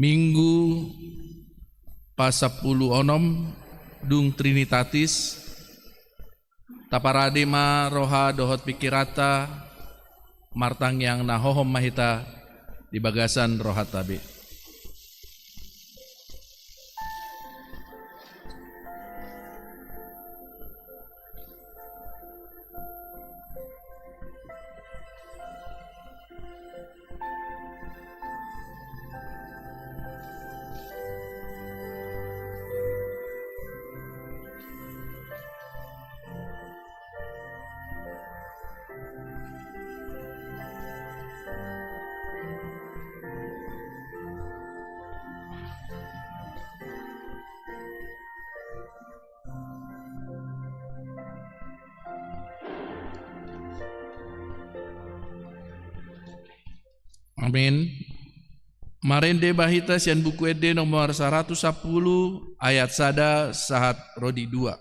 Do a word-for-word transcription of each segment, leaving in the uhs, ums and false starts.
Minggu pasampulu onom dung Trinitatis, taparade ma roha dohot pingkiranta martangiang na hohom ma hita di bagasan rohanta be. Amin. Marende ma hita sian Buku Ende nomor saratus sampulu, ayat sada sahat ro di dua.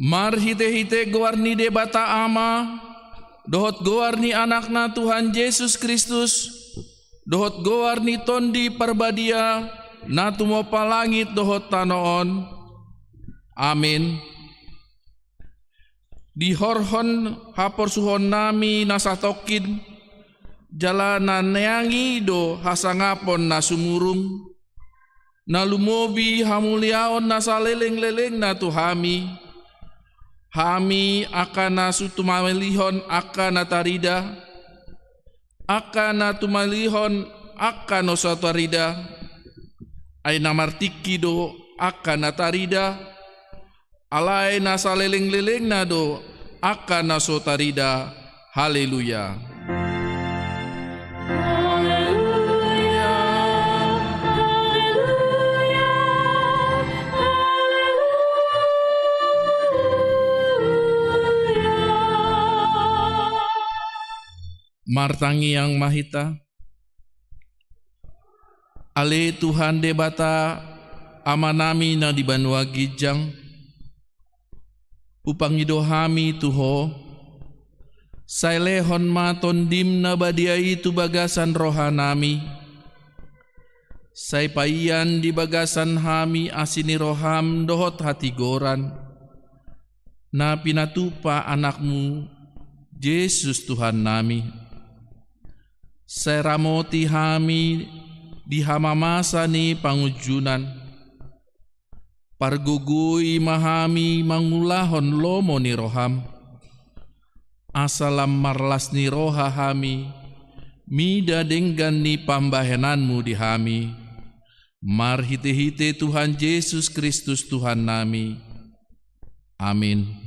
Marhitehite goar ni Debata Ama, dohot goar ni Anakna Tuhan Jesus Kristus, dohot goar ni Tondi Parbadia, na tumompa langit dohot tano on. Amin. Dihorhon haporsuhonnami na satongkin, jala na neang i do hasangapon na sumurung, na lumobi hamuliaon na salelenglelengna tu hami, hami angka na so tumalihon angka na tarida, angka na tumalihon angka na so tarida, ai na martingki do angka na tarida, alai na salelenglelengna do angka na so tarida. Haleluya. Haleluya, haleluya, haleluya. Martangiang ma hita. Ale Tuhan Debata, Amanami na di banua ginjang, hupangido hami tu Ho, sai lehon ma Tondim na badia i tu bagasan rohanami. Sai paian di bagasan hami asi ni roham dohot hatigoran, na pinatupa Anakmu, Jesus Tuhannami. Sai ramoti hami di hamamasa ni pangunjunan. Pargogoi ma hami mangulahon lomo ni roham, asa lam marlas ni roha hami mida denggan ni pambahenanmu di hami. Marhitehite Tuhan Jesus Kristus Tuhannami. Amin.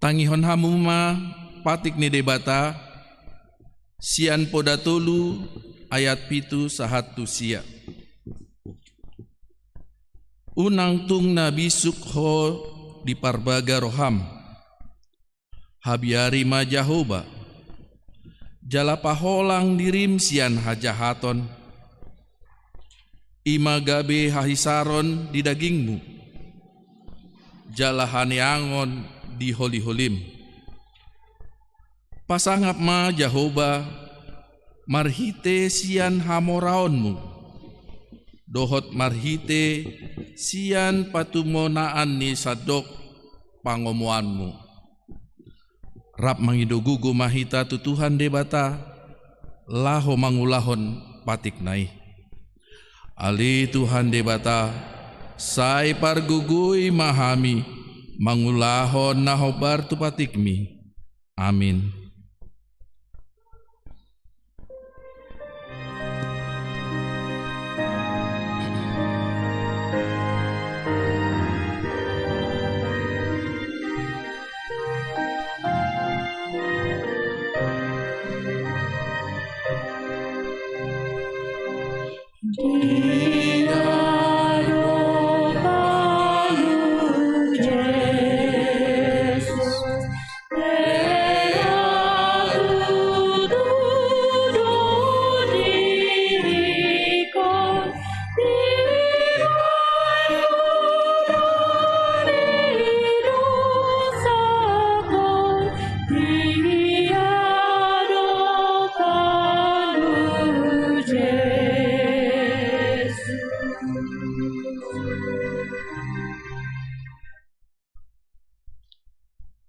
Tangihon hamu ma patik ni Debata, sian Poda tolu ayat pitu sahat tu sia. Unang tung na bisuk ho diparbaga roham. Habiari ma Jahowa, jala paholang dirim sian hajahaton. I ma gabe hahisaron di dagingmu, jala haneangon di holiholim. Pasangap ma Jahowa marhite sian hamoraonmu, dohot marhite sian patumonaan ni sandok pangomoanmu. Rap mangido gogo ma hita tu Tuhan Debata, laho mangulahon patikna i. Ale Tuhan Debata, sai pargogoi ma hami mangulahon na hombar tu patikmi. Amin.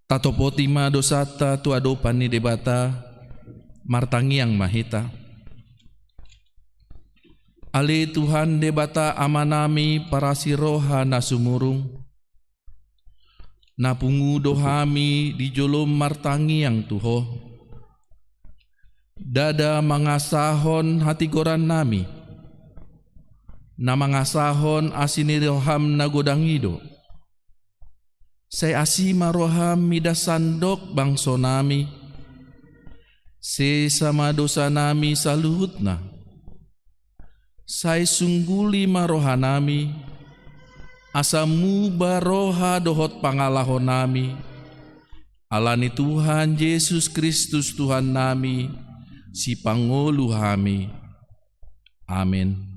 Tatopoti ma dosanta tu adopan ni Debata, martangiang ma hita. Ale Tuhan Debata Amanami parasi roha na sumurung, na pungu do hami di jolom martangiang tu Ho. Ndada mangasahon hatigorannami, na mangasahon asi ni roham na godang i do. Sai asi ma roham mida sandok bangsonami, sesa ma dosanami saluhutna. Sai sungguli ma rohanami, asa muba roha dohot pangalahonami, ala ni Tuhan Jesus Kristus Tuhannami, Sipangolu hami. Amin.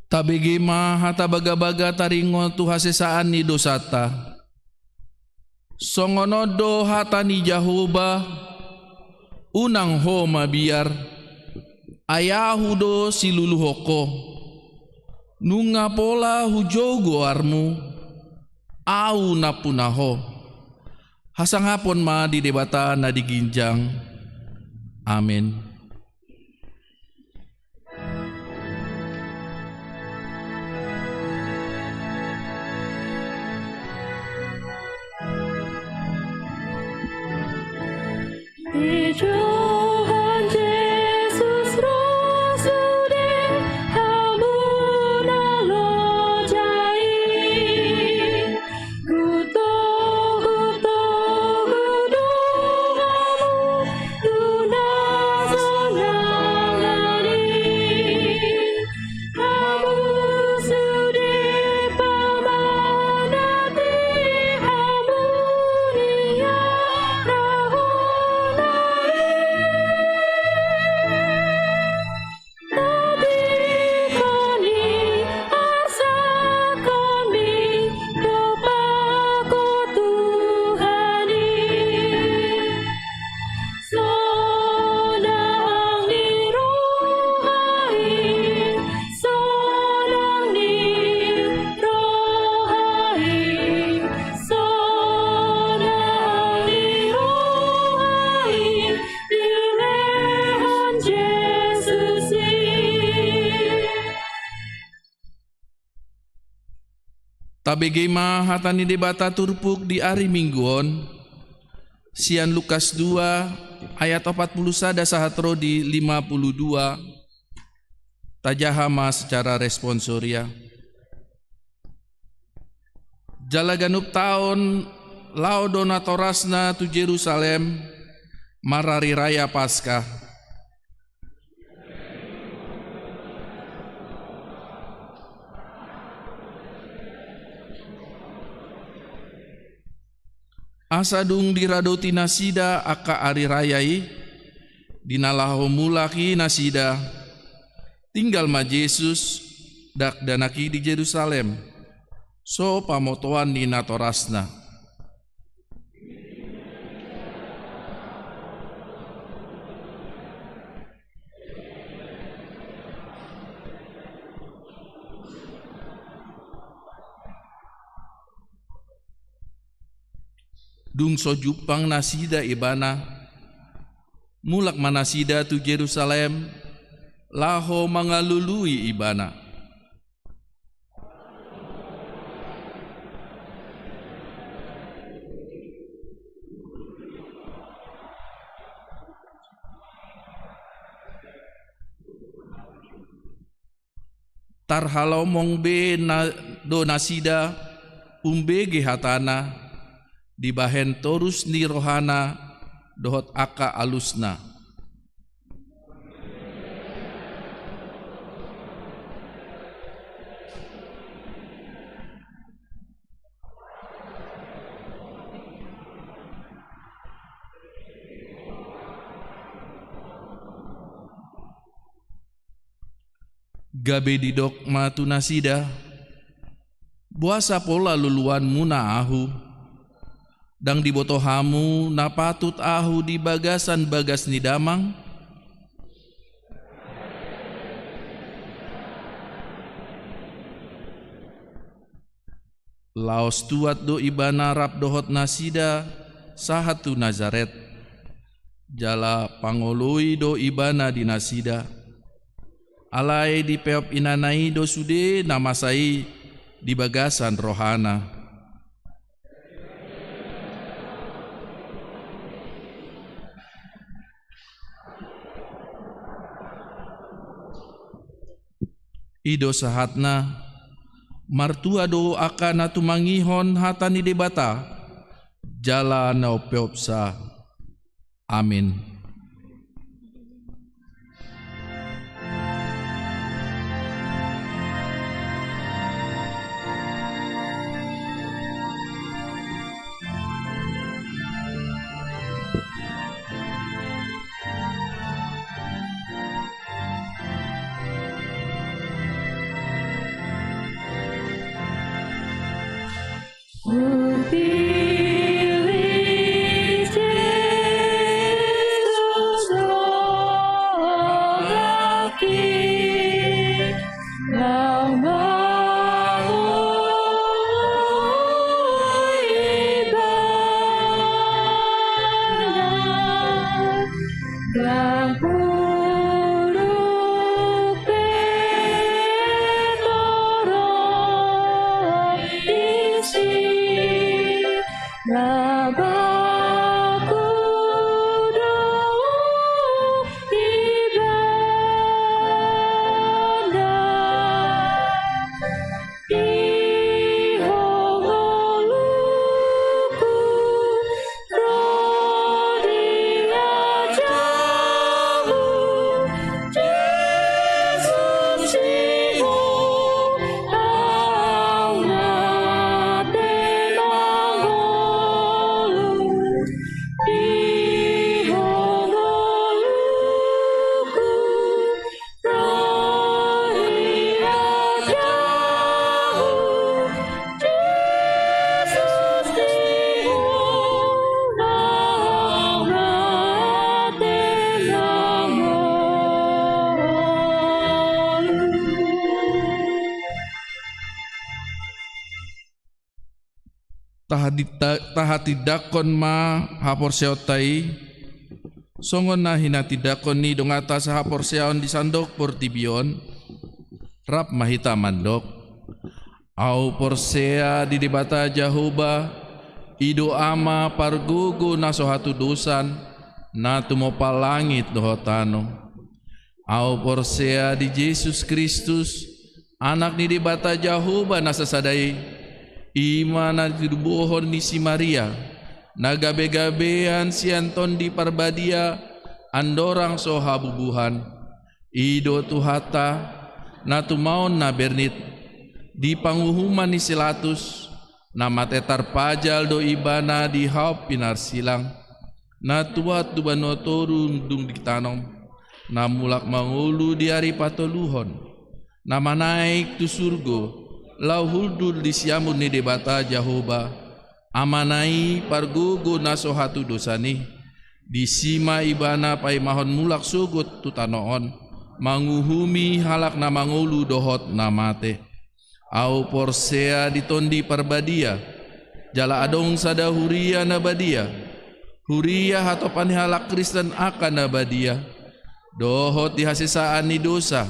Tabege ma hata bagabaga taringot tu hasesaan ni dosanta. Songon on do hata ni Jahowa: Unang ho mabiar, ai Ahu do siluluhon ho. Nunga pola hujou goarmu, Ahu nampuna ho. Hasangapon ma di Debata na di ginjang. Amen. Tuhan Jesus ro sude hamu na loja i. Tabege ma hata ni Debata turpuk di ari Minggu on, sian Lukas dua ayat opat puluh sada sahat ro di lima puluh dua. Tajaha ma secara responsoria. Jala ganup taon laho do natorasna tu Jerusalem marari raya Paskah. Asa dung diradoti nasida angka ari raya i, di na laho mulak i nasida, tinggal ma Jesus dakdanak i di Jerusalem, so pamotoan ni natorasna. Dung so jumpang nasida Ibana, mulak ma nasida tu Jerusalem, laho mangalului Ibana. Tarhalomong be na, do nasida umbege hatana, dibahen torus ni rohana dohot angka alusna. Gabe didok ma tu nasida: Boasa pola luluanmuna ahu? Ndang diboto hamu na patut ahu di bagasan bagas ni damang? Laos tuat do Ibana rap dohot nasida sahat tu Nasaret. Jala pangoloi do Ibana di nasida. Alai dipeop Inana i do sude na masa i di bagasan rohana. I do sahatna. Martua do angka na tumangihon hata ni Debata jala na umpeopsa. Amin. Hupilih Jesus do laki nang mangoloi Ibana. Ndang puduk pe torop disi, na baku do Ibana. Di ho ngoluku ro di ajahu, Jesus, di ho au na pe mangolu. Di ho ngoluku Tahatita-, tahatindangkon ma haporseaonta i, songon na hinatindangkon ni donganta sahaporseaon di sandok portibi on. Rap ma hita mandok: Ahu porsea di Debata Jahowa, i do Ama pargogo na so hatudosan, na tumompa langit dohot tano. Ahu porsea di Jesus Kristus, Anak ni Debata Jahowa na sasada i, i ma na tinubuhon ni si Maria, na gabegabean sian Tondi Parbadia, andorang so habubuhan. I do Tuhanta, na tumaon na bernit, di panguhuman ni si Pilatus, na mate tarpajal do Ibana di hau pinarsilang, na tuat tu banua toru dung ditanom, na mulak mangolu di ari patoluhon, na manaek tu surgo, laho hundul di siamun ni Debata Jahowa, Amana i pargogo na so hatudosan i. Disi ma Ibana paimahon mulak sogot tu tano on, manguhumi halak na mangolu dohot na mate. Ahu porsea di Tondi Parbadia, jala adong sada huria na badia, huria hatopan ni halak Kristen angka na badia, dohot di hasesaan ni dosa,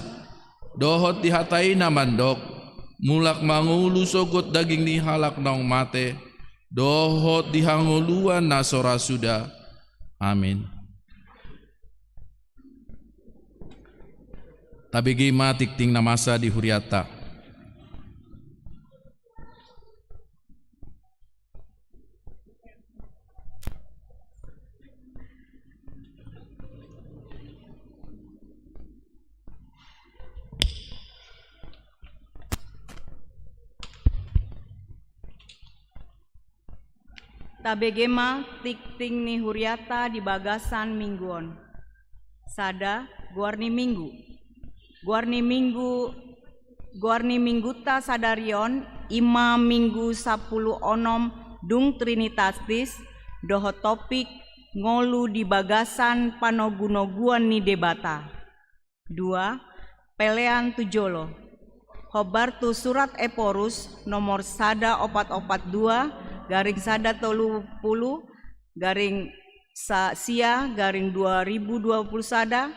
dohot di hata i na mandok, mulak mangolu sogot daging ni halak naung mate, dohot di hangoluan na so ra suda. Amin. Tabege ma tingting na masa di hurianta. Tabege ma tingting ni hurianta di bagasan minggu on. Sada, goar ni minggu. Goar ni minggu, goar ni minggunta sadari on, i ma minggu sampulu onom dung Trinitatis, dohot topik ngolu di bagasan panogunoguon ni Debata. Dua, pelean tu jolo. Hombar tu surat Ephorus nomor sada opat opat dua garing sada tolu pulu garing sa-, sia garing dua ribu dua puluh sada,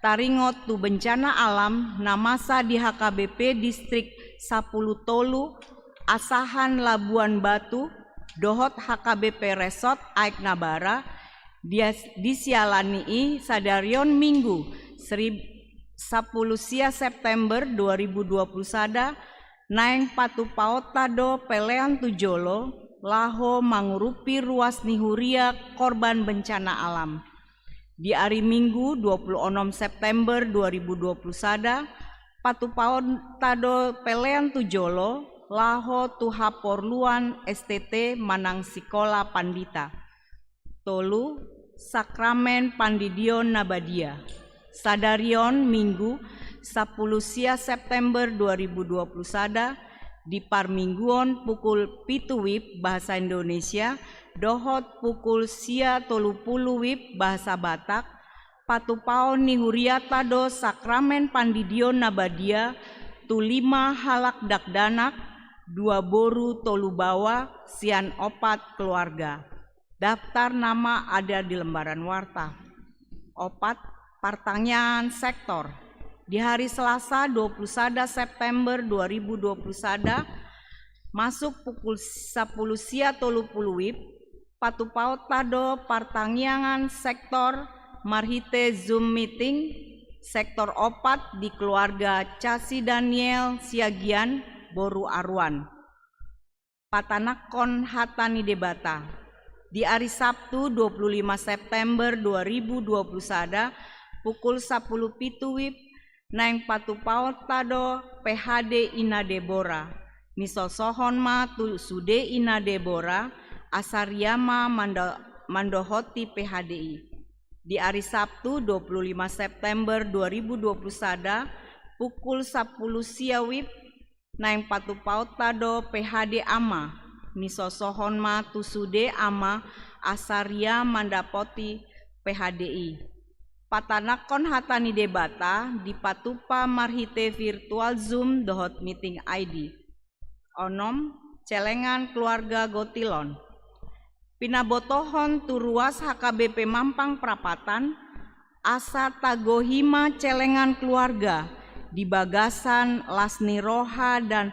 taringot tu bencana alam na masa di H K B P Distrik sampulu tolu, Asahan Labuan Batu, dohot H K B P Resort Aek Nabara, di as-, disiala ni i sadari on Minggu, serib-, sampulu sia September dua ribu dua puluh sada, naeng patupaonta do pelean tu jolo, laho mangurupi ruas ni huria korban bencana alam. Di ari Minggu, dua puluh onom September dua ribu dua puluh sada, patupaonta do pelean tu jolo, laho tu haporluan S T T manang sikola pandita. Tolu, sakramen pandidion na badia. Sadari on Minggu, sampulu sia September dua ribu dua puluh sada, di parmingguon pukul pitu wib bahasa Indonesia, dohot pukul sia tolu pulu wib bahasa Batak, patupaon ni hurianta do sakramen pandidion na badia tu lima halak dakdanak, dua boru tolu baoa, sian opat keluarga. Daftar nama ada di lembaran warta. Opat, partangiangan sektor. Di hari Selasa, dua puluh sada September dua ribu dua puluh sada, masuk pukul sampulu sia tolu pulu wib, patupaonta do partangiangan sektor marhite Zoom meeting, sektor opat di keluarga Casi Daniel Siagian, boru Aruan. Patanakkon hata ni Debata. Di ari Sabtu, dua puluh lima September dua ribu dua puluh sada, pukul sampulu pitu wib, naeng patupaonta do P H D Ina Debora. Nisosohon ma tu sude Ina Debora, asa ria ma mando-, mandohoti P H D i. Di ari Sabtu, dua puluh lima September dua ribu dua puluh sada, pukul sampulu sia wib, naeng patupaonta do P H D Ama, nisosohon ma tu sude ama asa ria mandapoti P H D i. Patanakkon hata ni Debata dipatupa marhite virtual Zoom dohot meeting I D. Onom, celengan keluarga Gotilon. Pinabotohon tu ruas H K B P Mampang Prapatan, asa tagohi ma celengan keluarga di bagasan las ni roha dan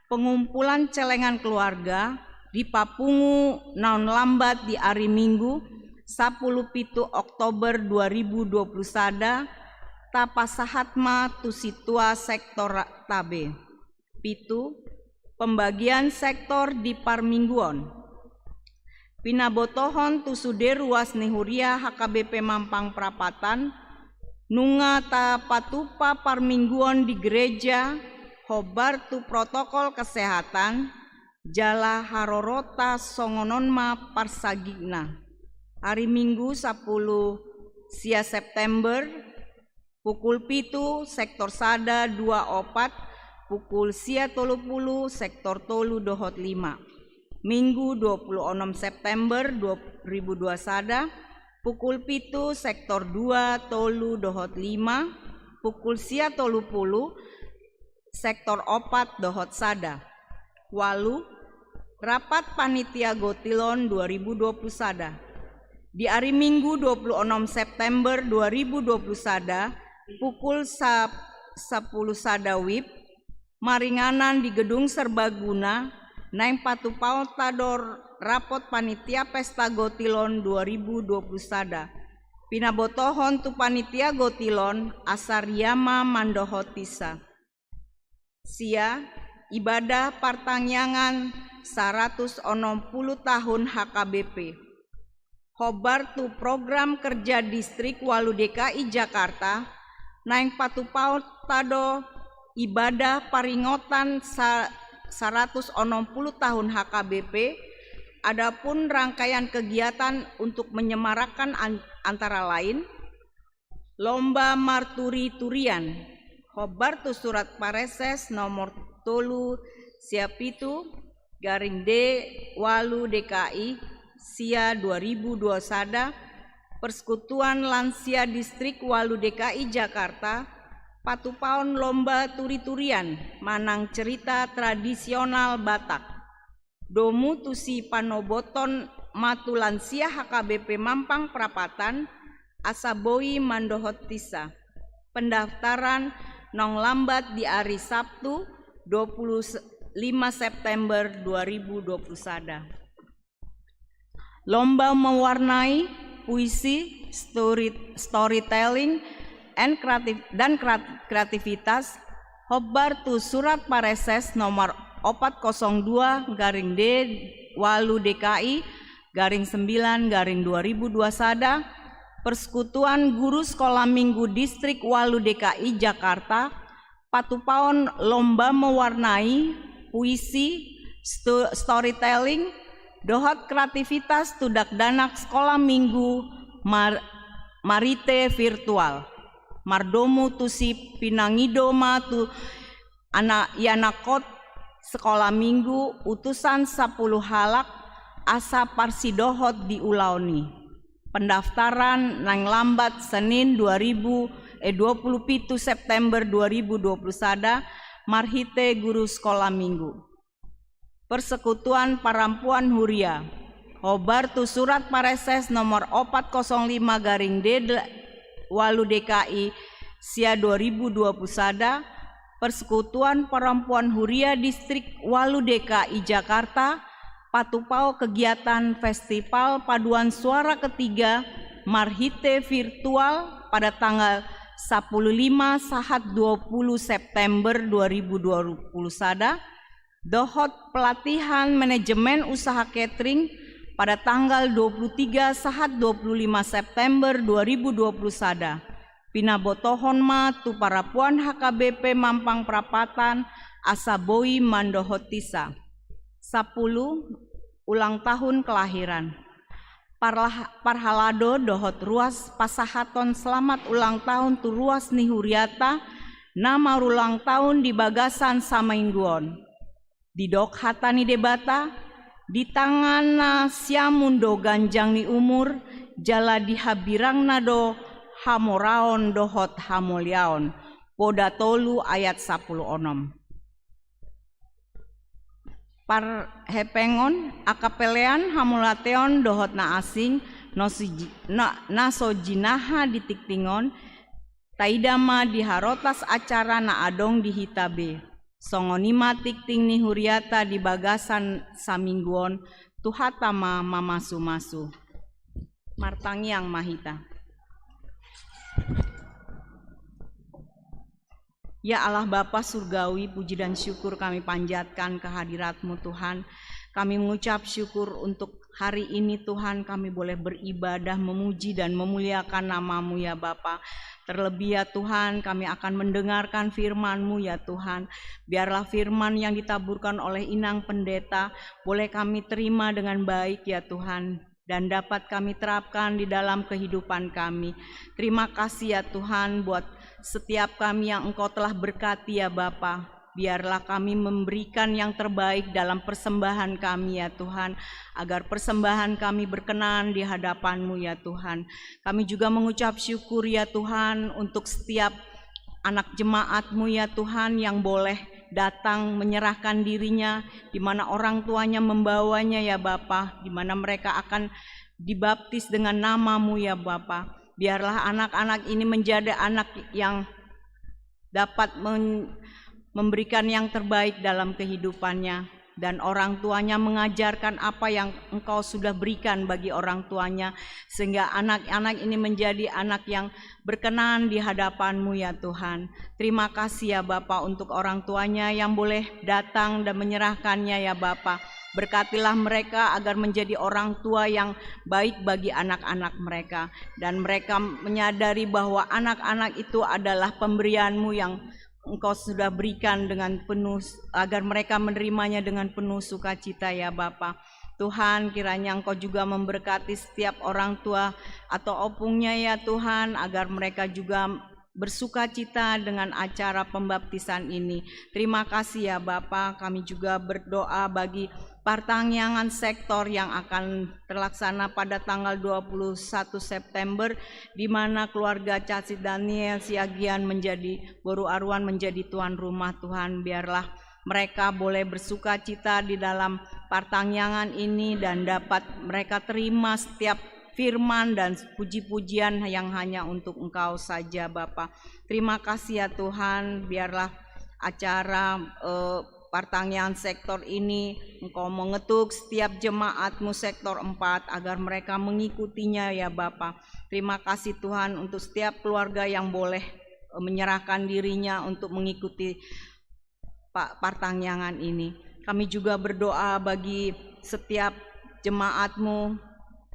Pengumpulan celengan keluarga dipapungu naung lambat di ari Minggu, sapuluh pitu Oktober dua ribu dua puluh sada, tapasahat ma tu sintua sektor tabe. Pitu, pembagian sektor di parmingguon. Pinabotohon tu sude ruas ni huria H K B P Mampang Prapatan, nunga tapatupa parmingguon di gereja, hombar tu protokol kesehatan, jala haroronta songon on ma parsagitna. Ari Minggu sapuluh sia September, pukul pitu sektor sada dua opat, pukul sia tolu pulu sektor tolu dohot lima. Minggu dua puluh onom September dua ribu dua sada, pukul pitu sektor dua, tolu dohot lima, pukul sia tolu pulu sektor opat dohot sada. Walu, rapat panitia gotilon dua ribu dua puluh sada. Di ari Minggu dua puluh onom September dua ribu dua puluh sada, pukul sa-, sapuluh sada wib, maringanan di Gedung Serbaguna, naeng patupaonta do rapat panitia pesta gotilon dua ribu dua puluh sada. Pinabotohon tu panitia gotilon asa ria ma mandohotisa. Sia, ibadah partangiangan saratus onom pulu tahun H K B P. Hombar tu program kerja Distrik Walu D K I Jakarta, naeng patupaonta do ibadah paringotan sa-, saratus onom pulu tahun H K B P, adapun rangkaian kegiatan untuk menyemarakkan an-, antara lain, lomba marturi-turian, hombar tu Surat Pareses nomor tolu sia pitu garing D walu D K I sia dua ribu dua sada, Persekutuan Lansia Distrik Walu D K I Jakarta, patupaon lomba turi-turian manang cerita tradisional Batak. Domu tusi panoboton ma tu lansia H K B P Mampang Prapatan, asa boi mandohotisa. Pendaftaran naung lambat di ari Sabtu, dua puluh lima September dua ribu dua puluh sada. Lomba mewarnai, puisi, story-, storytelling, and kreatif-, dan kreat-, kreativitas, hombar tu Surat Pareses nomor opat kosong dua garing D walu D K I garing sembilan garing dua ribu dua sada, Persekutuan Guru Sekolah Minggu Distrik Walu D K I Jakarta, patupaon lomba mewarnai, puisi, sto-, storytelling, dohot kreativitas tu dakdanak Sekolah Minggu mar-, marhite virtual. Mardomu tusi pinangido ma tu ana-, ianakhon Sekolah Minggu utusan sapuluh halak asa parsidohot di ulaon i. Pendaftaran naeng lambat Senin dua ribu, eh, dua puluh pitu September dua ribu dua puluh sada marhite guru Sekolah Minggu. Persekutuan Parampuan Huria, hombar tu Surat Pareses nomor opat kosong lima garing D walu D K I sia dua ribu dua puluh sada, Persekutuan Parampuan Huria Distrik Walu D K I Jakarta, patupaon kegiatan Festival Paduan Suara Ketiga marhite virtual pada tanggal sapuluh lima sahat dua puluh September dua ribu dua puluh sada, dohot pelatihan manajemen usaha catering pada tanggal dua puluh tiga sahat dua puluh lima September dua ribu dua puluh sada. Pinabotohon ma tu parapuan H K B P Mampang Prapatan asa boi mandohotisa. Sapuluh, ulang tahun kelahiran. Parlah-, parhalado dohot ruas pasahaton selamat ulang tahun tu ruas ni huriata na marulang tahun di bagasan saminggu on. Didok hata ni Debata, di tanganna siamun do ganjang ni umur, jala di hambirangna do hamoraon dohot hamoliaon. Poda tolu ayat sapuluh onom. Parhepengon, angka pelean, hamauliateon dohot na asing, na so ji-, na, na so jinaha di tingting on, taida ma di harotas acara na adong di hita be. Songon i ma tingting ni huriata di bagasan saminggu on, Tuhanta ma mamasu-masu. Martangiang ma hita. Ya Allah Bapa Surgawi, puji dan syukur kami panjatkan ke hadirat-Mu Tuhan. Kami mengucap syukur untuk hari ini Tuhan kami boleh beribadah, memuji dan memuliakan nama-Mu ya Bapa. Terlebih ya Tuhan, kami akan mendengarkan firman-Mu ya Tuhan. Biarlah firman yang ditaburkan oleh Inang Pendeta boleh kami terima dengan baik ya Tuhan, dan dapat kami terapkan di dalam kehidupan kami. Terima kasih ya Tuhan buat setiap kami yang Engkau telah berkati ya Bapa. Biarlah kami memberikan yang terbaik dalam persembahan kami ya Tuhan, agar persembahan kami berkenan di hadapan-Mu ya Tuhan. Kami juga mengucap syukur ya Tuhan untuk setiap anak jemaat-Mu ya Tuhan yang boleh datang menyerahkan dirinya, di mana orang tuanya membawanya ya Bapa, di mana mereka akan dibaptis dengan nama-Mu ya Bapa. Biarlah anak-anak ini menjadi anak yang dapat men-, memberikan yang terbaik dalam kehidupannya, dan orang tuanya mengajarkan apa yang Engkau sudah berikan bagi orang tuanya, sehingga anak-anak ini menjadi anak yang berkenan di hadapan-Mu ya Tuhan. Terima kasih ya Bapa untuk orang tuanya yang boleh datang dan menyerahkannya ya Bapa. Berkatilah mereka agar menjadi orang tua yang baik bagi anak-anak mereka, dan mereka menyadari bahwa anak-anak itu adalah pemberian-Mu yang Engkau sudah berikan dengan penuh, agar mereka menerimanya dengan penuh sukacita ya Bapa. Tuhan, kiranya Engkau juga memberkati setiap orang tua atau opungnya ya Tuhan, agar mereka juga bersukacita dengan acara pembaptisan ini. Terima kasih ya Bapa, kami juga berdoa bagi partangiangan sektor yang akan terlaksana pada tanggal dua puluh satu September, di mana keluarga Casit Daniel Siagian menjadi, boru Aruan menjadi tuan rumah. Tuhan, biarlah mereka boleh bersukacita di dalam partangiangan ini dan dapat mereka terima setiap firman dan puji-pujian yang hanya untuk Engkau saja, Bapa. Terima kasih ya Tuhan, biarlah acara, eh, partangiangan sektor ini Engkau mengetuk setiap jemaat-Mu sektor empat agar mereka mengikutinya ya Bapa. Terima kasih Tuhan untuk setiap keluarga yang boleh, eh, menyerahkan dirinya untuk mengikuti pa-, partangiangan ini. Kami juga berdoa bagi setiap jemaat-Mu,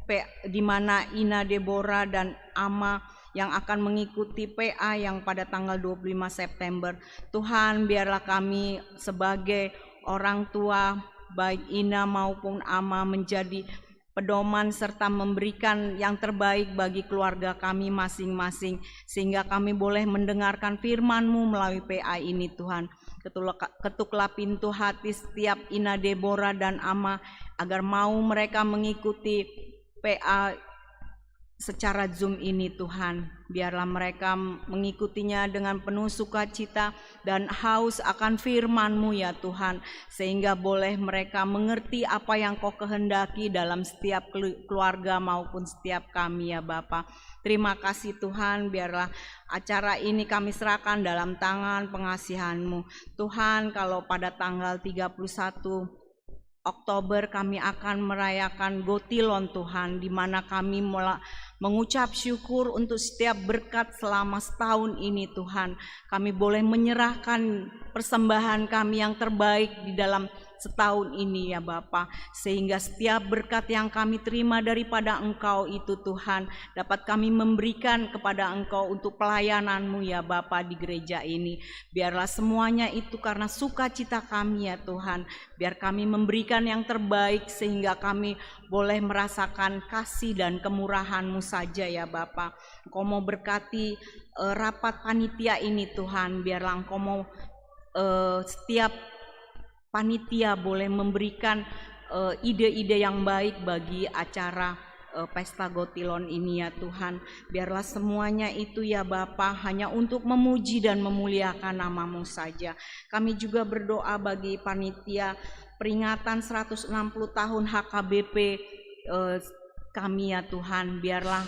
pe-, di mana Ina Deborah dan Ama yang akan mengikuti P A yang pada tanggal dua puluh lima September. Tuhan, biarlah kami sebagai orang tua, baik Ina maupun Ama, menjadi pedoman serta memberikan yang terbaik bagi keluarga kami masing-masing, sehingga kami boleh mendengarkan firman-Mu melalui P A ini, Tuhan. Ketulah-, ketuklah pintu hati setiap Ina Deborah dan Ama, agar mau mereka mengikuti P A secara Zoom ini, Tuhan. Biarlah mereka mengikutinya dengan penuh sukacita dan haus akan firman-Mu, ya Tuhan, sehingga boleh mereka mengerti apa yang Kau kehendaki dalam setiap kelu-, keluarga maupun setiap kami, ya Bapa. Terima kasih, Tuhan, biarlah acara ini kami serahkan dalam tangan pengasihan-Mu. Tuhan, kalau pada tanggal tiga puluh satu Oktober kami akan merayakan Gotilon, Tuhan, di mana kami mela-, mengucap syukur untuk setiap berkat selama setahun ini, Tuhan. Kami boleh menyerahkan persembahan kami yang terbaik di dalam setahun ini, ya Bapa, sehingga setiap berkat yang kami terima daripada Engkau itu, Tuhan, dapat kami memberikan kepada Engkau untuk pelayanan-Mu, ya Bapa, di gereja ini. Biarlah semuanya itu karena sukacita kami, ya Tuhan. Biar kami memberikan yang terbaik sehingga kami boleh merasakan kasih dan kemurahan-Mu saja, ya Bapa. Engkau mau berkati, eh, rapat panitia ini, Tuhan. Biarlah Engkau mau, eh, setiap panitia boleh memberikan, eh, ide-ide yang baik bagi acara, eh, Pesta Gotilon ini, ya Tuhan. Biarlah semuanya itu, ya Bapa, hanya untuk memuji dan memuliakan nama-Mu saja. Kami juga berdoa bagi panitia peringatan seratus enam puluh tahun H K B P, eh, kami, ya Tuhan. Biarlah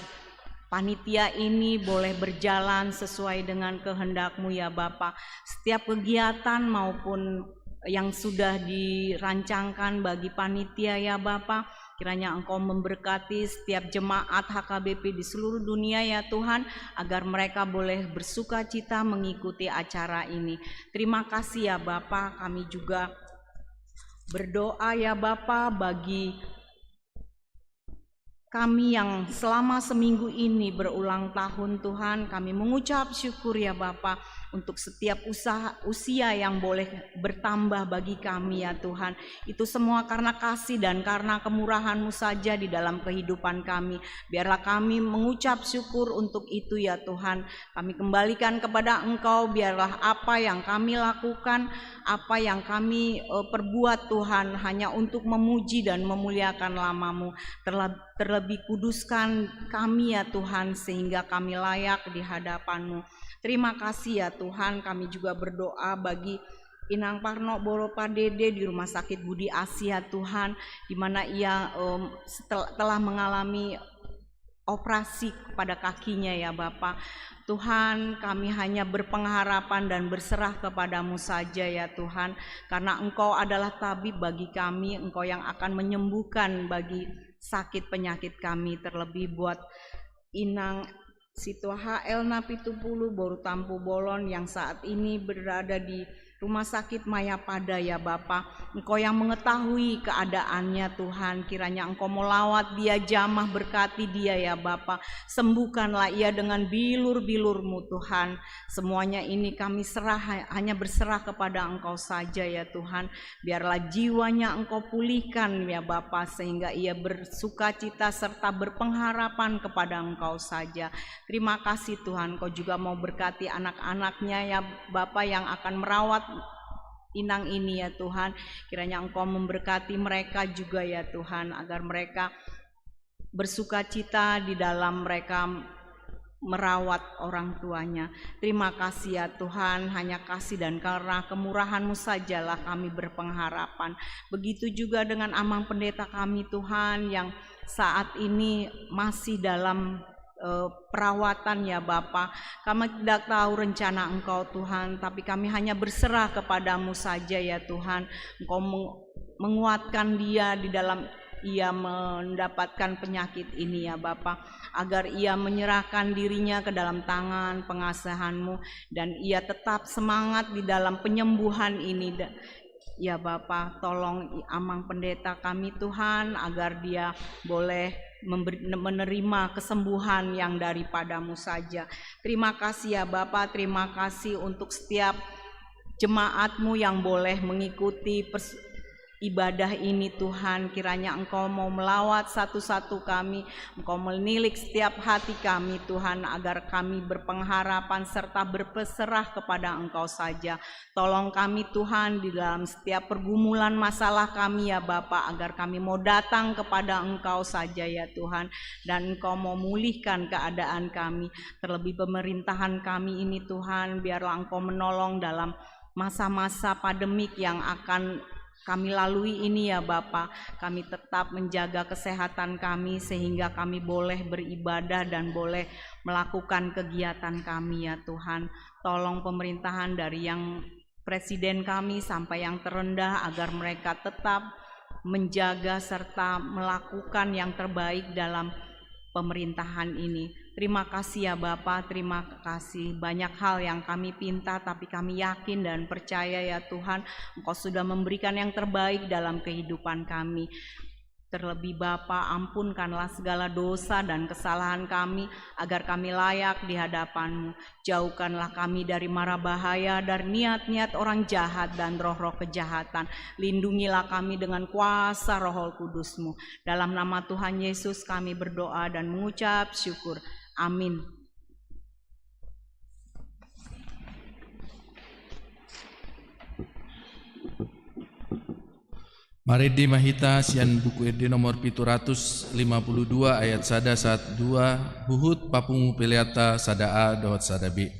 panitia ini boleh berjalan sesuai dengan kehendak-Mu, ya Bapa. Setiap kegiatan maupun yang sudah dirancangkan bagi panitia, ya Bapa, kiranya Engkau memberkati setiap jemaat H K B P di seluruh dunia, ya Tuhan, agar mereka boleh bersukacita mengikuti acara ini. Terima kasih, ya Bapa, kami juga berdoa, ya Bapa, bagi kami yang selama seminggu ini berulang tahun, Tuhan, kami mengucap syukur, ya Bapa, untuk setiap usaha, usia yang boleh bertambah bagi kami, ya Tuhan. Itu semua karena kasih dan karena kemurahan-Mu saja di dalam kehidupan kami. Biarlah kami mengucap syukur untuk itu, ya Tuhan. Kami kembalikan kepada Engkau, biarlah apa yang kami lakukan, apa yang kami, eh, perbuat, Tuhan, hanya untuk memuji dan memuliakan nama-Mu. Terleb-, terlebih kuduskan kami, ya Tuhan, sehingga kami layak di hadapan-Mu. Terima kasih, ya Tuhan, kami juga berdoa bagi Inang Parno Boro Padede di Rumah Sakit Budi Asih, Tuhan, di mana ia, em, setel-, telah mengalami operasi kepada kakinya, ya Bapa. Tuhan, kami hanya berpengharapan dan berserah kepada-Mu saja, ya Tuhan, karena Engkau adalah tabib bagi kami, Engkau yang akan menyembuhkan bagi sakit penyakit kami, terlebih buat Inang Sitoha L na pitu pulu, Boru Tampubolon, yang saat ini berada di Rumah Sakit Mayapada, ya Bapa. Engkau yang mengetahui keadaannya, Tuhan. Kiranya Engkau melawat dia, jamah, berkati dia, ya Bapa. Sembuhkanlah ia dengan bilur-bilur-Mu, Tuhan. Semuanya ini kami serah, hanya berserah kepada Engkau saja, ya Tuhan. Biarlah jiwanya Engkau pulihkan, ya Bapa, sehingga ia bersukacita serta berpengharapan kepada Engkau saja. Terima kasih, Tuhan, Engkau juga mau berkati anak-anaknya, ya Bapa, yang akan merawat Inang ini, ya Tuhan. Kiranya Engkau memberkati mereka juga, ya Tuhan, agar mereka bersukacita di dalam mereka merawat orang tuanya. Terima kasih, ya Tuhan, hanya kasih dan karena kemurahan-Mu sajalah kami berpengharapan. Begitu juga dengan Amang Pendeta kami, Tuhan, yang saat ini masih dalam, eh, perawatan, ya Bapa. Kami tidak tahu rencana Engkau, Tuhan, tapi kami hanya berserah kepada-Mu saja, ya Tuhan. Engkau meng-, menguatkan dia di dalam ia mendapatkan penyakit ini, ya Bapa, agar ia menyerahkan dirinya ke dalam tangan pengasihan-Mu dan ia tetap semangat di dalam penyembuhan ini. Da-, ya Bapa, tolong i-, Amang Pendeta kami, Tuhan, agar dia boleh memberi, menerima kesembuhan yang daripada-Mu saja. Terima kasih, ya Bapa, terima kasih untuk setiap jemaat-Mu yang boleh mengikuti pers-, ibadah ini, Tuhan. Kiranya Engkau mau melawat satu-satu kami, Engkau menilik setiap hati kami, Tuhan, agar kami berpengharapan serta berpeserah kepada Engkau saja. Tolong kami, Tuhan, di dalam setiap pergumulan masalah kami, ya Bapa, agar kami mau datang kepada Engkau saja, ya Tuhan, dan Engkau mau mulihkan keadaan kami. Terlebih pemerintahan kami ini, Tuhan, biarlah Engkau menolong dalam masa-masa pandemik yang akan kami lalui ini, ya Bapa. Kami tetap menjaga kesehatan kami sehingga kami boleh beribadah dan boleh melakukan kegiatan kami, ya Tuhan. Tolong pemerintahan dari yang presiden kami sampai yang terendah agar mereka tetap menjaga serta melakukan yang terbaik dalam pemerintahan ini. Terima kasih, ya Bapa, terima kasih. Banyak hal yang kami pinta, tapi kami yakin dan percaya, ya Tuhan, Engkau sudah memberikan yang terbaik dalam kehidupan kami. Terlebih, Bapa, ampunkanlah segala dosa dan kesalahan kami, agar kami layak di hadapan-Mu. Jauhkanlah kami dari mara bahaya, dari niat-niat orang jahat dan roh-roh kejahatan. Lindungilah kami dengan kuasa Roh Kudus-Mu. Dalam nama Tuhan Yesus kami berdoa dan mengucap syukur. Amin. Marende ma hita sian Buku Ende nomor pitu ratus lima puluh dua ayat sada sahat dua, huhut papungu peleanta sada A dohot sada B.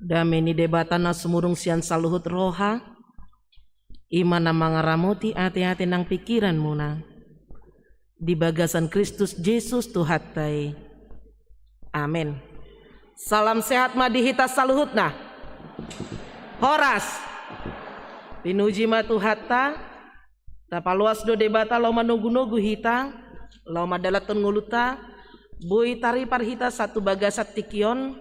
Dame ni Debata na sumurung sian saluhut roha, i ma na mangaramoti ateate nang pingkiranmuna di bagasan Kristus Jesus Tuhanta i. Amen. Salam sehat ma di hita saluhutna. Horas. Pinuji ma Tuhanta. Tapaloas do Debata laho manogunogu hita, laho mandalanhon ngolunta. Boi taripar hita sahat tu bagasan tingki on.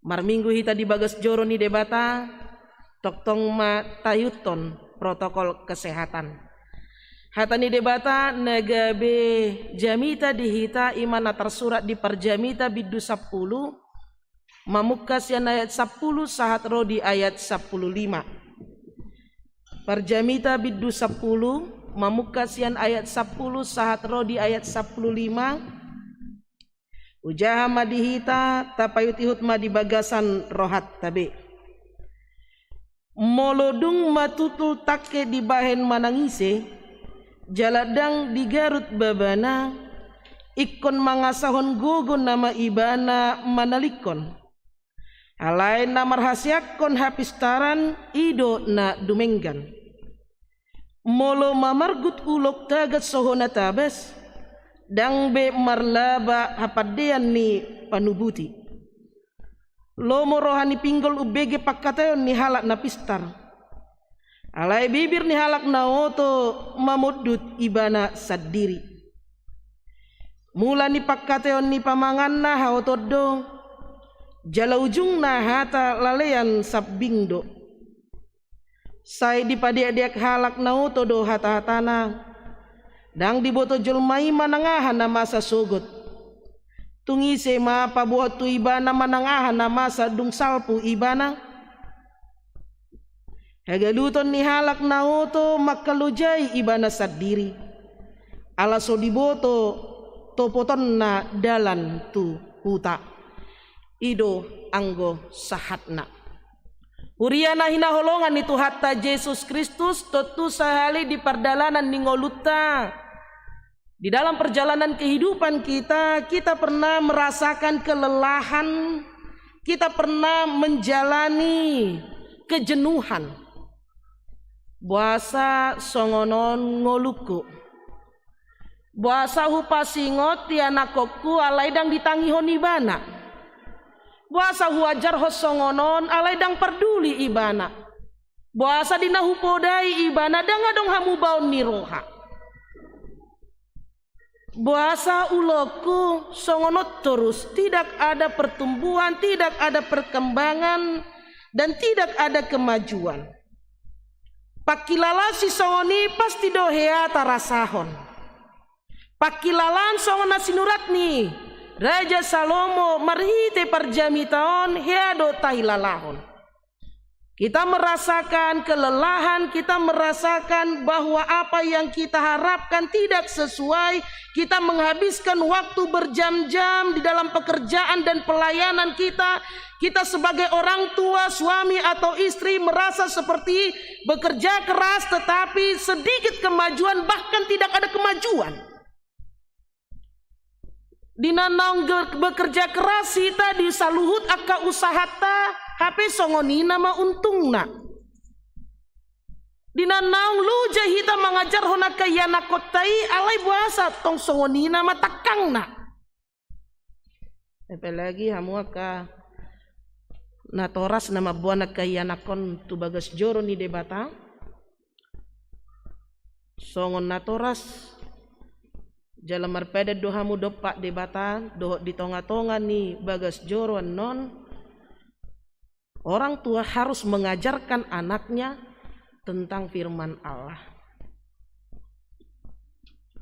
Marminggu hita di bagas joro ni Debata. Tongtong ma taihuthon protokol kesehatan. Hata ni Debata na gabe jamita di hita i ma na tarsurat di Parjamita bindu sampulu, mamungka sian ayat sampulu sahat ro di ayat sampulu lima. Parjamita bindu sampulu, mamungka sian ayat sampulu sahat ro di ayat sampulu lima. Hujaha ma di hita, tapaihutihut ma di bagasan rohanta be. Molo dung matutul tangke dibahen manang ise, jala ndang digarut babana, ingkon mangasahon gogo nama ibana manalingkon. Alai na marhaseangkon hapistaran, i do na dumenggan. Molo mamargut ulok tagan so hona tabas, ndang be marlaba hapandean ni panubuti. Lomo roha ni pinggol umbege pangkataion ni halak na pistar. Alai bibir ni halak na oto mamondut ibana sandiri. Mula ni pangkataion ni pamanganna haotoon do, jala ujungna hata lalean sambing do. Sai dipadeakdeak halak na oto do hatahatana. Ndang diboto jolma i manang aha na masa sogot. Tung ise ma paboahon tu ibana manang aha na masa dung salpu ibana? Hagaluton ni halak na oto mangkalojai ibana sandiri, ala so diboto topotonna dalan tu huta. I do anggo sahatna. Huria na hinaholongan ni Tuhanta Jesus Kristus, tontu sahali di pardalanan ni ngolunta, di dalam perjalanan kehidupan kita, kita pernah merasakan kelelahan, kita pernah menjalani kejenuhan. Boasa songon on ngolungku? Boasa hupasingot ianakkonku alai ndang ditangihon ibana? Boasa huajarhon songon on alai ndang parduli ibana? Boasa di na hupodai ibana ndang adong hamubaon ni roha? Boasa ulokku songon on torus, tidak ada pertumbuhan, tidak ada perkembangan, dan tidak ada kemajuan? Pangkilalaan sisongon i pasti do hea tarasahon. Pangkilalaan songon na sinurat ni Raja Salomo marhite parjamita on hea do tahilalahon. Kita merasakan kelelahan, kita merasakan bahwa apa yang kita harapkan tidak sesuai, kita menghabiskan waktu berjam-jam di dalam pekerjaan dan pelayanan kita. Kita sebagai orang tua, suami atau istri merasa seperti bekerja keras tetapi sedikit kemajuan, bahkan tidak ada kemajuan. Di na naung ge-, bekerja keras hita di saluhut angka usahanta, hape songon i nama untungna. Di na naung loja hita mangajarhon angka ianakkonta i, alai boasa tong songon i nama tangkangna. Apalagi hamu angka natoras na mamboan angka ianakkon tu bagas joro ni Debata. Songon natoras jala marpadan do hamu dompak Debata dohot di tongatonga ni bagas joro annon. Orang tua harus mengajarkan anaknya tentang firman Allah.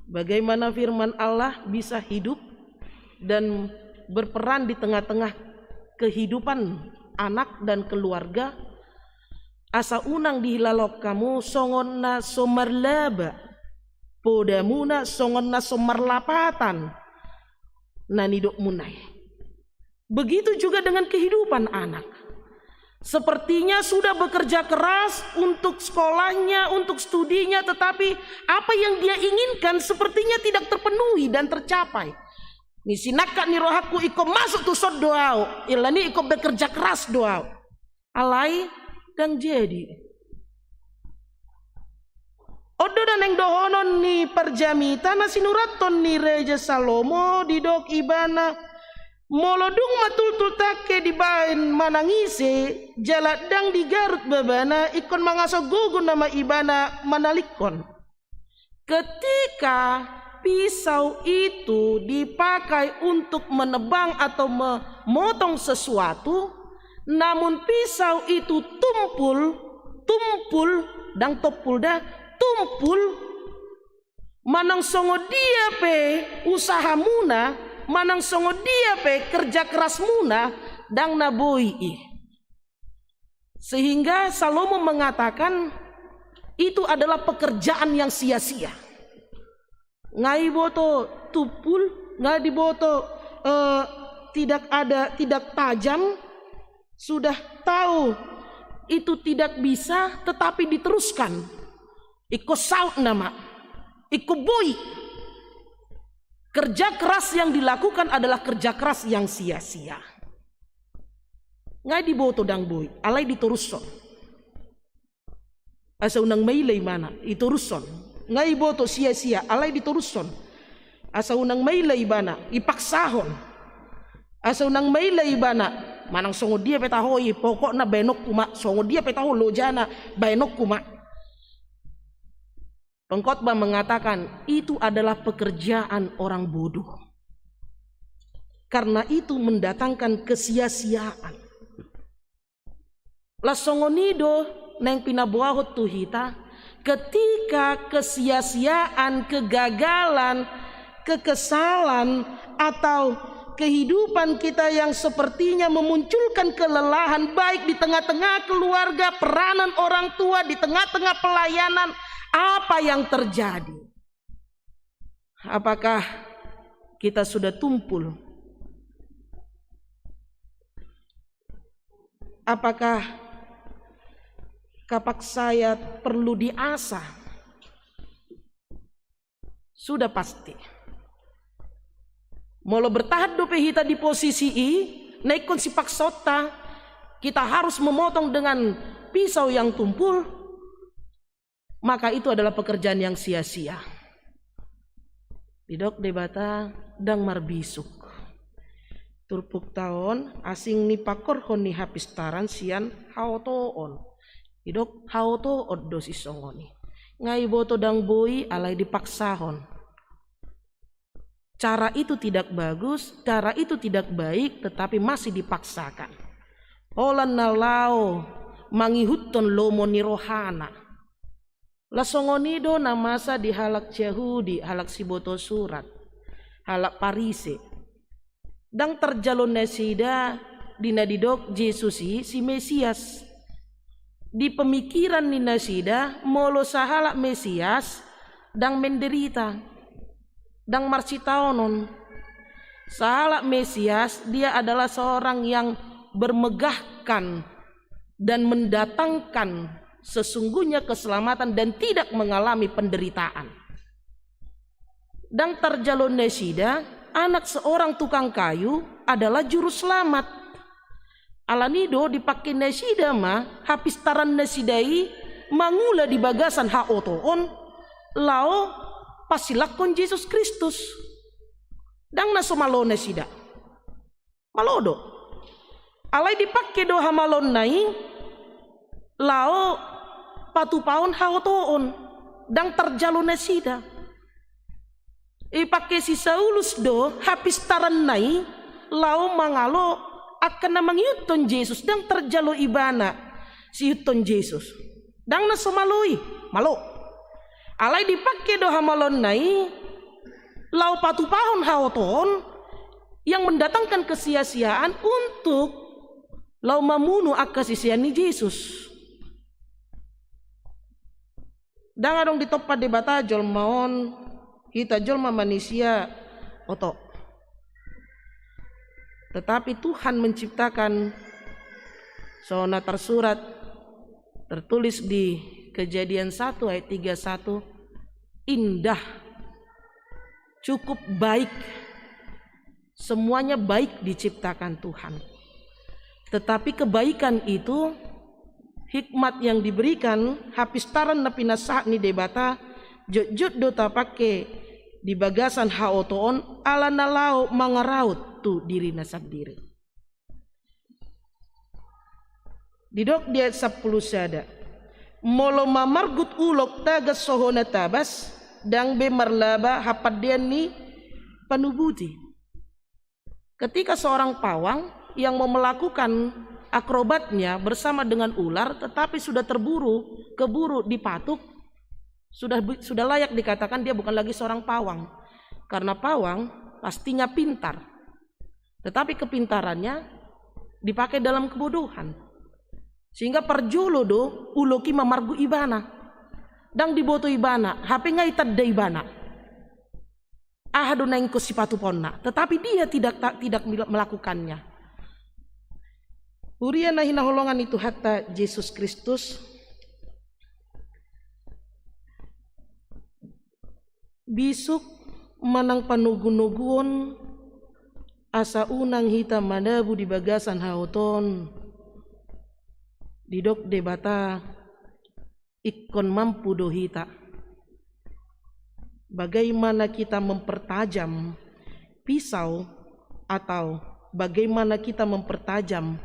Bagaimana firman Allah bisa hidup dan berperan di tengah-tengah kehidupan anak dan keluarga? Asa unang dihilalahon hamu songon na so marlaba podamuna, songon na so marlapatan na nidokmuna i. Begitu juga dengan kehidupan anak. Sepertinya sudah bekerja keras untuk sekolahnya, untuk studinya, tetapi apa yang dia inginkan sepertinya tidak terpenuhi dan tercapai. Ni sinangkap ni rohangku ingkon masuk tu son do au, alani ingkon bekerja keras do au. Alai ndang jadi. On do na naeng dohonon ni parjamita na sinurathon ni Raja Salomo, didok ibana, molo dung ma tultul tangke dibaen manang ise, jala ndang digarut babana, ingkon mangaso gogo nama ibana manalingkon. Ketika pisau itu dipakai untuk menebang atau memotong sesuatu, namun pisau itu tumpul, tumpul, ndang tompul da, tumpul, manang songon dia pe usahamuna, manang songon dia pe kerja kerasmuna, ndang na boi i. Sehingga Salomo mengatakan, itu adalah pekerjaan yang sia-sia. Nga diboto tumpul, nga diboto, eh, tidak ada, tidak tajam, sudah tahu itu tidak bisa, tetapi diteruskan. Ingkon saut nama, ingkon boi. Kerja keras yang dilakukan adalah kerja keras yang sia-sia. Nga diboto ndang boi, alai ditorushon. Asa unang maila ibana, ditorushon. Nga diboto sia-sia, alai ditorushon. Asa unang maila ibana, dipaksahon. Asa unang maila ibana, manang songon dia pe taho i, pokokna baenonku ma, songon dia pe taho lojana, baenonku ma. Pengkhotbah mengatakan itu adalah pekerjaan orang bodoh. Karena itu mendatangkan kesia-siaan. Laos songon i do naeng pinaboahon tu hita, ketika kesia-siaan, kegagalan, kekesalan, atau kehidupan kita yang sepertinya memunculkan kelelahan baik di tengah-tengah keluarga, peranan orang tua, di tengah-tengah pelayanan, apa yang terjadi? Apakah kita sudah tumpul? Apakah kepaksaian perlu diasah? Sudah pasti. Molo bertahan dope hita di posisi i, na ingkon sipaksaonta, kita harus memotong dengan pisau yang tumpul, maka itu adalah pekerjaan yang sia-sia. Didok Debata, ndang marbisuk. Turpukta on, asing ni pangkorhon ni hapistaran sian haotoon. Didok haotoon do sisongon i. Nga diboto ndang boi, alai dipaksahon. Cara itu tidak bagus, cara itu tidak baik, tetapi masih dipaksakan. Holan na laho mangihuthon lomo ni rohana. Laos songon i do na masa di halak Jahudi, halak siboto surat, halak Parise. Ndang tarjalo nasida di na didok Jesus i si Mesias. Di pemikiran ni nasida, molo sahalak Mesias, ndang menderita, ndang marsitaonon. Sahalak Mesias, dia adalah seorang yang bermegahkan dan mendatangkan sesungguhnya keselamatan dan tidak mengalami penderitaan. Ndang tarjalo nasida, anak seorang tukang kayu adalah juru selamat. Alani do dipangke nasida ma hapistaran nasida i mangula di bagasan haotoon, laho pasilangkon Jesus Kristus. Ndang na so malo nasida. Malo do. Alai dipangke do hamaloonna i laho patupahon haotoon, ndang tarjalo nasida. Dipangke si Saulus do hapistaranna i laho mangalo angka na mangihuthon Jesus, ndang tarjalo ibana siihuthon Jesus. Ndang na so malo i, malo. Alai dipangke do hamaloonna i laho patupahon haotoon yang mendatangkan kesia-siaan untuk laho mamunu angka sisean ni Jesus. Ndang adong ditompa Debata jolma on, hita jolma manisia, oto. Tetapi Tuhan menciptakan, so na tersurat, tertulis di Kejadian satu ayat tiga satu, indah, cukup baik. Semuanya baik diciptakan Tuhan. Tetapi kebaikan itu, hikmat yang diberikan, hapistaran na pinasahat ni Debata, jotjot do tapangke di bagasan haotoon, ala na laho mangaraut tu dirina sandiri. Didok di ayat sampulu sada: Molo mamargut ulok tagan so hona tabas, ndang be marlaba hapandean ni panubuti. Ketika seorang pawang yang mau melakukan akrobatnya bersama dengan ular, tetapi sudah terburu, keburu dipatuk, sudah bu-, sudah layak dikatakan dia bukan lagi seorang pawang. Karena pawang pastinya pintar. Tetapi kepintarannya dipakai dalam kebodohan. Sehingga parjolo do ulok i mamargut ibana. Ndang diboto ibana, hape nga ditanda ibana. Aha do na ingkon sipatupaonna, tetapi dia tidak ta-, tidak mil-, melakukannya. Huria na hinaholongan ni Tuhanta Jesus Kristus, bisuk manang panogunoguon asa unang hita madabu di bagasan haotoon, didok Debata, ingkon mampu do hita. Bagaimana kita mempertajam pisau, atau bagaimana kita mempertajam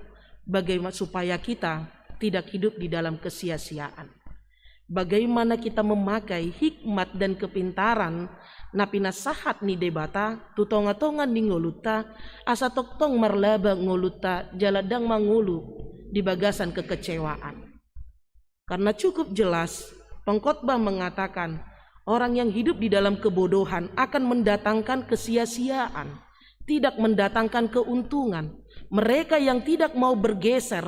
bagaimana supaya kita tidak hidup di dalam kesia-siaan. Bagaimana kita memakai hikmat dan kepintaran na pinasahat ni Debata tu tongatonga ni ngolunta, asa tongtong marlaba ngolunta jala ndang mangolu di bagasan kekecewaan. Karena cukup jelas, pengkhotbah mengatakan, orang yang hidup di dalam kebodohan akan mendatangkan kesia-siaan, tidak mendatangkan keuntungan. Mereka yang tidak mau bergeser,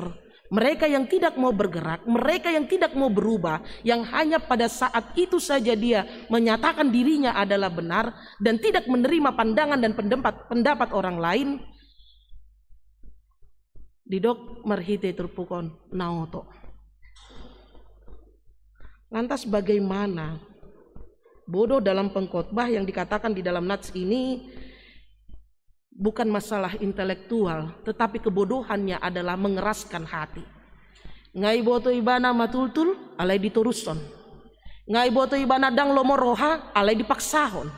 mereka yang tidak mau bergerak, mereka yang tidak mau berubah, yang hanya pada saat itu saja dia menyatakan dirinya adalah benar dan tidak menerima pandangan dan pendapat, pendapat orang lain, didok marhite turpuk on, na oto. Lantas bagaimana? Bodoh dalam pengkhotbah yang dikatakan di dalam nats ini bukan masalah intelektual, tetapi kebodohannya adalah mengeraskan hati. Nga diboto ibana matultul, alai ditorushon. Nga diboto ibana ndang lomo roha, alai dipaksahon.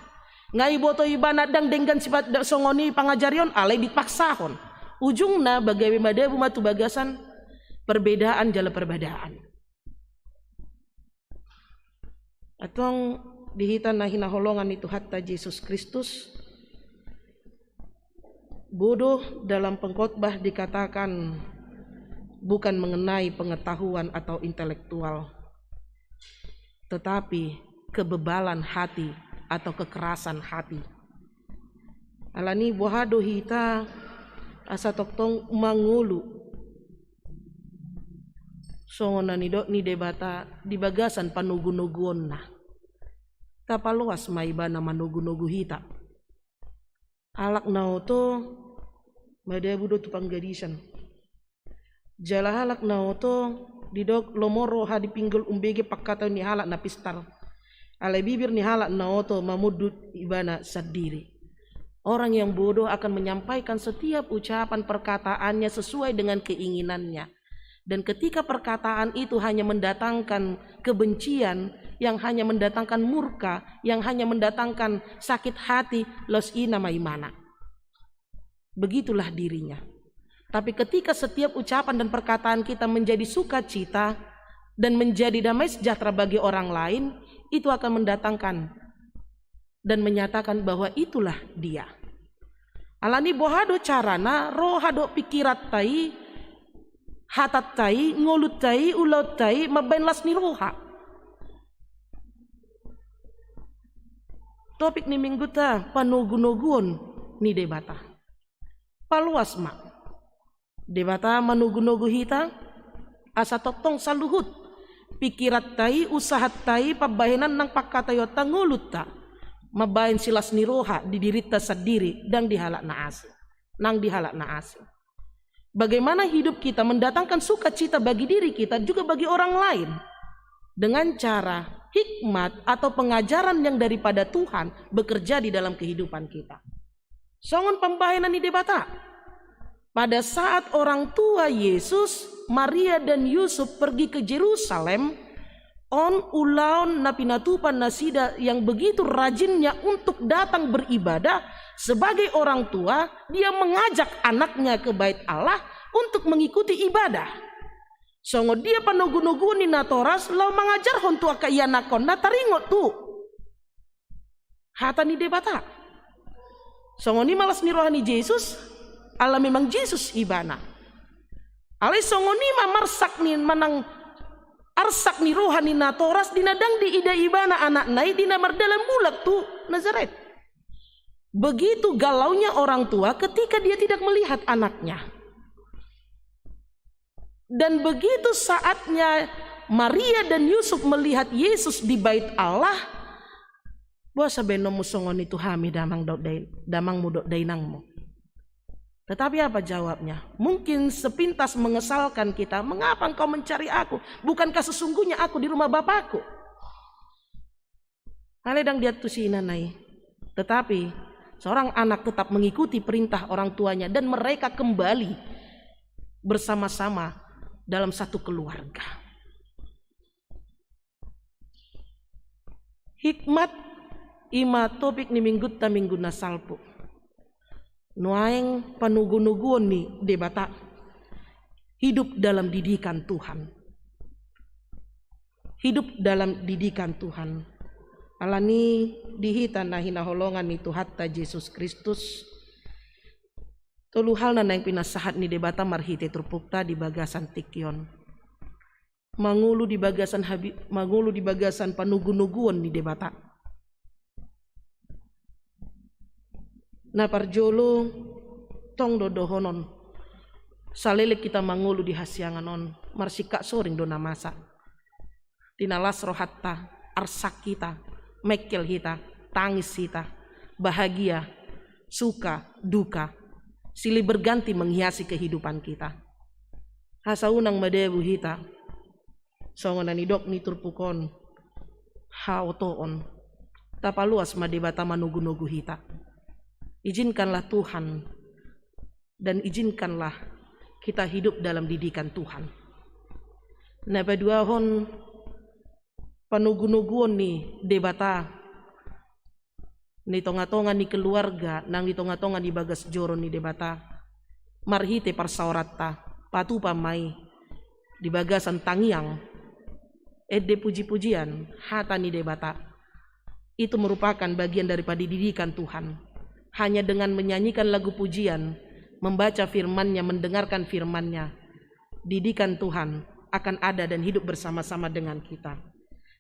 Nga diboto ibana ndang denggan sipat da-, songon i pangajarion, alai dipaksahon. Ujungna bagabe madabu ma tu bagasan perbedaan jala perbedaan. Antong di hita na hinaholongan ni Tuhanta Jesus Kristus, bodoh dalam pengkhotbah dikatakan bukan mengenai pengetahuan atau intelektual, tetapi kebebalan hati atau kekerasan hati. Alani boha do hita asa tongtong mangolu songon na nidok ni Debata di bagasan panogunoguonna. Tapaloas ma ibana manogunogu hita. Halak na oto madabu do tu panggadisan. Jala halak na oto didok lomo roha di pinggol umbege pangkataion ni halak na pistar. Alai bibir ni halak na oto mamundut ibana sandiri. Orang yang bodoh akan menyampaikan setiap ucapan perkataannya sesuai dengan keinginannya. Dan ketika perkataan itu hanya mendatangkan kebencian, yang hanya mendatangkan murka, yang hanya mendatangkan sakit hati, laos i nama imana. Begitulah dirinya. Tapi ketika setiap ucapan dan perkataan kita menjadi sukacita dan menjadi damai sejahtera bagi orang lain, itu akan mendatangkan dan menyatakan bahwa itulah dia. Alani boha do carana, roha dohot pingkiranta i, hatanta i, ngolunta i, ulaonta i mambahen las ni roha. Topik ni minggunta, panogunoguon ni Debata. Paloas ma. Debata manogunogu hita, asa tongtong saluhut pingkiranta i, usahanta i, pambahenan nang pangkataionta, ngolunta mambahen silas ni roha di dirinta sandiri, ndang di halak na asing, nang di halak na asing. Bagaimana hidup kita mendatangkan sukacita bagi diri kita, juga bagi orang lain. Dengan cara hikmat atau pengajaran yang daripada Tuhan bekerja di dalam kehidupan kita. Songon pambahenan ni Debata. Pada saat orang tua Yesus, Maria dan Yusuf pergi ke Jerusalem, on ulaon na pinatupa nasida yang begitu rajinnya untuk datang beribadah. Sebagai orang tua, dia mengajak anaknya ke Bait Allah untuk mengikuti ibadah. Songon dia panogunoguon ni natoras laho mangajarhon tu angka ianakhonna taringot tu hata ni Debata. Songon i ma las ni roha ni Jesus, ala memang Jesus ibana. Alai songon i ma marsak ni manang arsak ni roha ni natoras di na ndang diida ibana anakna i di na mardalan mulak tu Nazaret. Begitu galaunya orang tua ketika dia tidak melihat anaknya. Dan begitu saatnya Maria dan Yusuf melihat Yesus di Bait Allah, boasa baenonmu songon i tu hami damang dohot dain-, damangmu dohot dainangmu? Tetapi apa jawabnya? Mungkin sepintas mengesalkan kita, "Mengapa engkau mencari aku? Bukankah sesungguhnya aku di rumah Bapakku?" Alai ndang diantusi inana i. Tetapi seorang anak tetap mengikuti perintah orang tuanya dan mereka kembali bersama-sama dalam satu keluarga. Hikmat i ma topik ni minggunta minggu na salpu. Nuaeng panogunoguon ni Debata. Hidup dalam didikan Tuhan. Hidup dalam didikan Tuhan. Alani i di hita na hinaholongan ni Tuhanta Jesus Kristus, tolu hal na naeng pinasahat ni Debata marhite turpukta di bagasan tingki on. Mangolu di bagasan habi-, mangolu di bagasan panogunoguon ni Debata. Na parjolo, tong do dohonon, saleleng hita mangolu di hasiangan on, marsingkat soring do na masa. Di na las rohanta, arsak hita, mengkel hita, tangis hita, bahagia, suka, duka, silih berganti menghiasi kehidupan kita. Asa unang madabu hita songon na nidok ni turpuk on, haotoon. Tapaloas ma Debata manogunogu hita. Izinkanlah Tuhan, dan izinkanlah kita hidup dalam didikan Tuhan. Na paduahon, panogunoguon ni Debata di tongatonga ni keluarga, nang di tongatonga ni bagas joro ni Debata, marhite parsaoranta, patupa ma i di bagasan tangiang, ende pujipujian, hata ni Debata. Itu merupakan bagian daripada didikan Tuhan. Hanya dengan menyanyikan lagu pujian, membaca firman-Nya, mendengarkan firman-Nya, didikan Tuhan akan ada dan hidup bersama-sama dengan kita.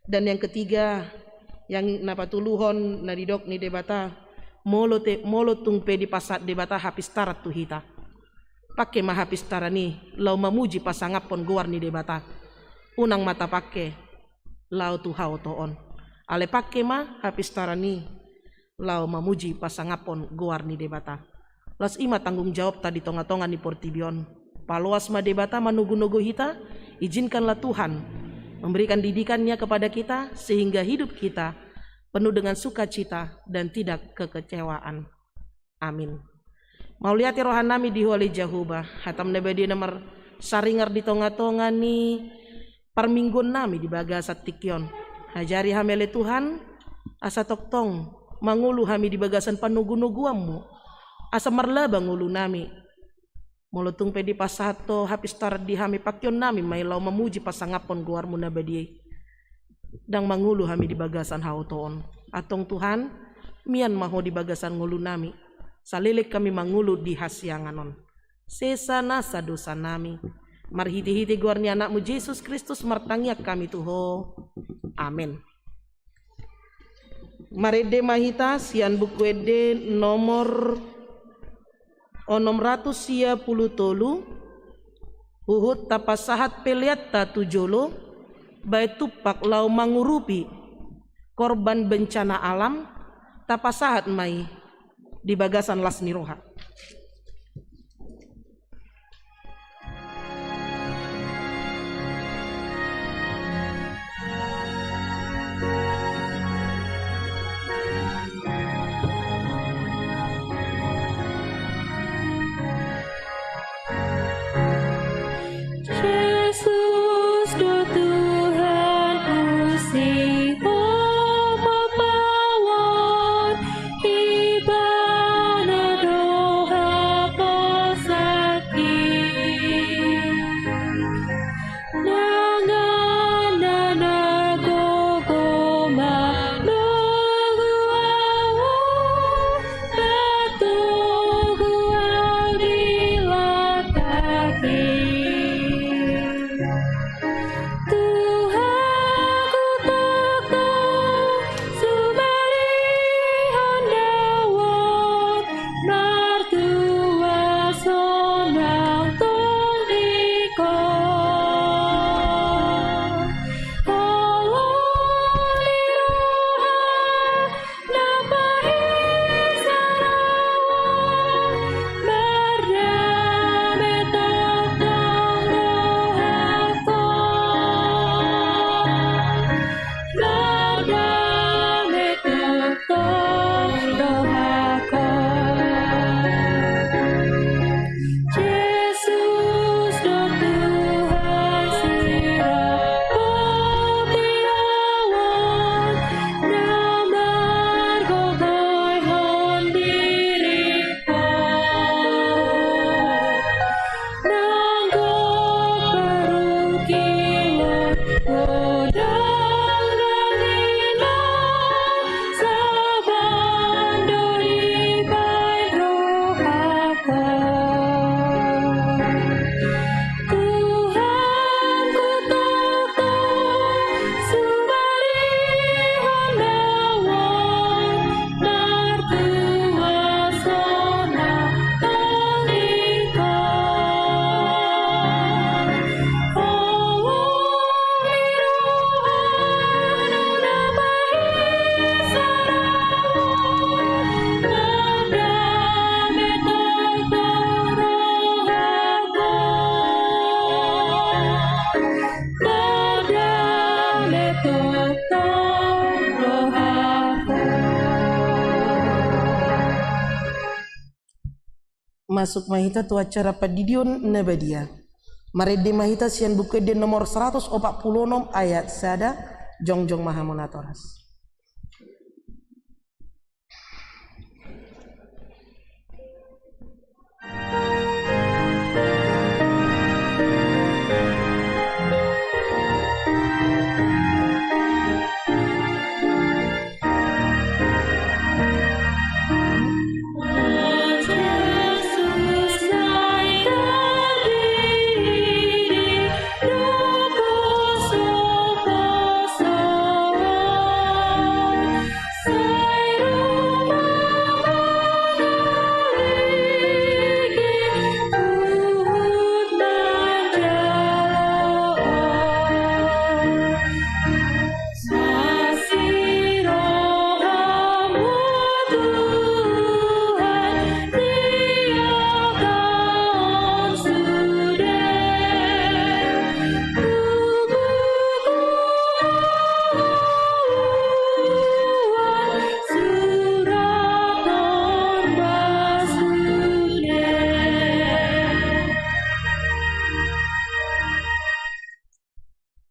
Dan yang ketiga, yang na patoluhon, na nidok ni Debata, molo te-, molo tung pe dipasahat Debata hapistaran tu hita, pangke ma hapistaran i laho mamuji pasangaphon goar ni Debata. Unang ma tapangke laho tu haotoon. Alai pangke ma hapistaran i laho mamuji pasangaphon goar ni Debata. Laos i ma tanggung jawabta di tongatonga ni portibi on. Paloas ma Debata manogunogu hita, izinkanlah Tuhan memberikan didikan-Nya kepada kita, sehingga hidup kita penuh dengan sukacita dan tidak kekecewaan. Amin. Mauliate rohanami di Ho ale Jahowa, hataM na badia na marsaringar di tongatonga ni parmingguonnami di bagasan tingki on. Ajari hami ale Tuhan, asa tongtong mangolu hami di bagasan panogunoguonMu, asa marlaba ngolunami. Molo tung pe dipasahat Ho hapistaran di hami, pangkeonnami ma i laho mamuji pasangaphon goarMu na badia i. Ndang mangolu hami di bagasan haotoon. Antong Tuhan, mian ma Ho di bagasan ngolunami. Saleleng hami mangolu di hasiangan on. Sesa nasa dosanami. Marhitehite goar ni AnakMu Jesus Kristus martangiang hami tu Ho. Amen. Marende ma hita sian Buku Ende nomor onom ratus sia pulu tolu, huhut tapasahat peleanta tu jolo, baen tumpak laho mangurupi korban bencana alam, tapasahat ma i di bagasan las ni roha. Masuk ma hita tu acara pandidion na badia. Marende ma hita sian Buku Ende nomor saratus opat pulu onom ayat sada, jongjong ma hamu natoras.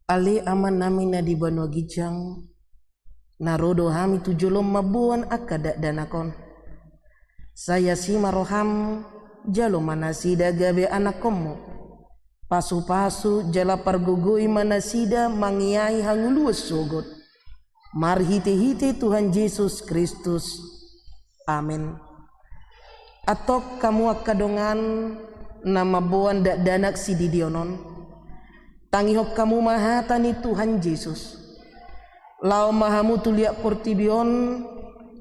Ale Amanami na di banua ginjang, na ro do hami tu jolom mamboan angka dakdanak on. Sai asi ma roham, jalo ma nasida gabe anakkonmu. Pasupasu jala pargogoi ma nasida mangiai hangoluan sogot. Marhitehite Tuhan Jesus Kristus. Amen. Antong hamu angka dongan na mamboan dakdanak sididion on, tangihon hamu ma hata ni Tuhan Jesus. Laho ma hamu tu liat portibi on,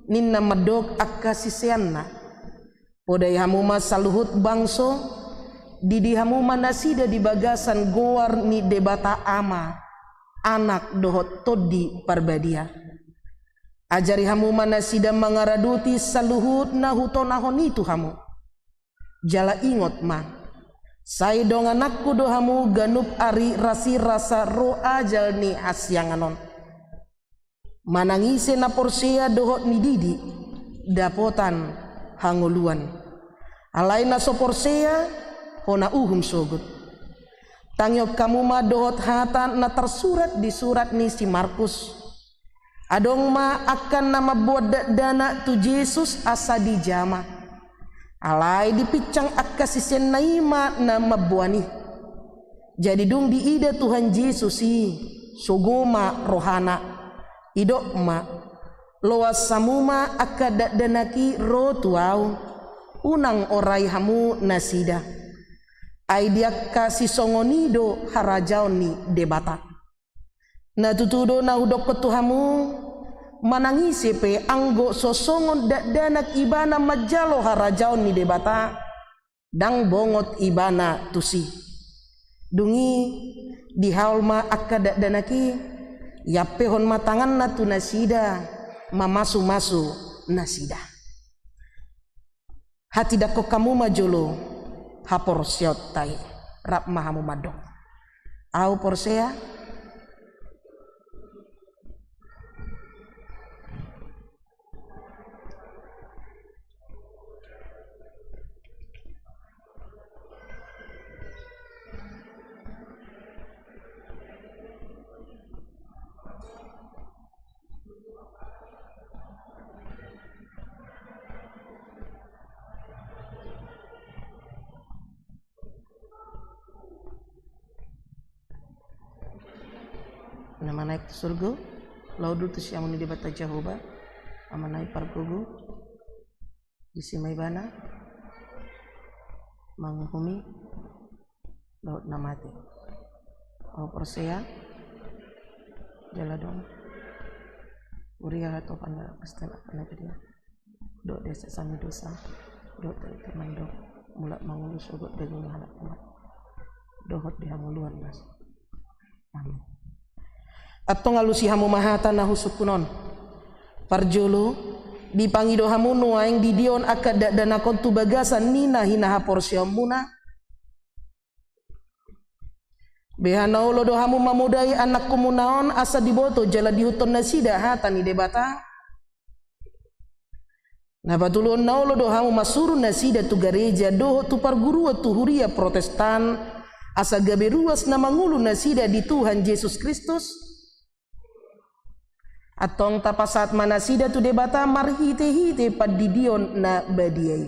ninna mandok angka siseanna. Podai hamu ma saluhut bangso, didi hamu ma nasida di bagasan goar ni Debata Ama, Anak dohot Tondi Parbadia. Ajari hamu ma nasida mangaradoti saluhut na hutonahon i tu hamu. Jala ingot ma, sai dongananku do hamu ganup ari rasirasa ro ajal ni hasiangan on. Manang ise na porsea dohot nididi, dapotan hangoluan. Alai na so porsea, hona uhum sogot. Tangihon hamu ma dohot hata na tarsurat di surat ni si Markus. Adong ma angka na mamboan dakdanak tu Jesus asa dijama. Alai dipinsang angka siseanna i ma na mamboan i. Jadi dung diida Tuhan Jesus i, sogo ma rohana. Didok ma, loas hamu ma angka dakdanak i ro tu ahu, unang orai hamu nasida. Ai di angka sisongon i do harajaon ni Debata. Na tutu do na hudokkon tu hamu, manang ise pe anggo so songon dakdanak ibana manjalo harajaon ni Debata, ndang bongot ibana tusi. Dung i dihaol ma angka dakdanak i, iampehon ma tanganna tu nasida, mamasumasu nasida. Hatindangkon hamu ma jolo haporseaonta i, rap ma hamu mandok. Ahu porsea. Na manaek tu surgo, laho do tusi hamu ni Debata Jahowa, Ama nami pargogo, disi ma ibana manguhumi dohot na mate. Ahu porsea, jala adong huria, hatopan, pangalap, kastel, angka na badia, dohot diasesa ni dosa, dohot tahe mandok, mulak mangolu sogot daging ni halak na mate, dohot di hangoluan na so. Amin. Antong alusi hamu ma hata na husungkun on. Parjolo, dipangido hamu nuaeng didion angka dakdanak on tu bagasan ni na hinahaporseaonmuna. Beha na olo do hamu mamodai anakkonmuna on asa diboto jala diihuthon nasida hata ni Debata. Na patoluhon na olo do hamu marsuru nasida tu gareja dohot tu parguruan tu huria Protestan, asa gabe ruas na mangolu nasida di Tuhan Jesus Kristus? Antong tapasahat ma nasida tu Debata marhitehite pandidion na badia i.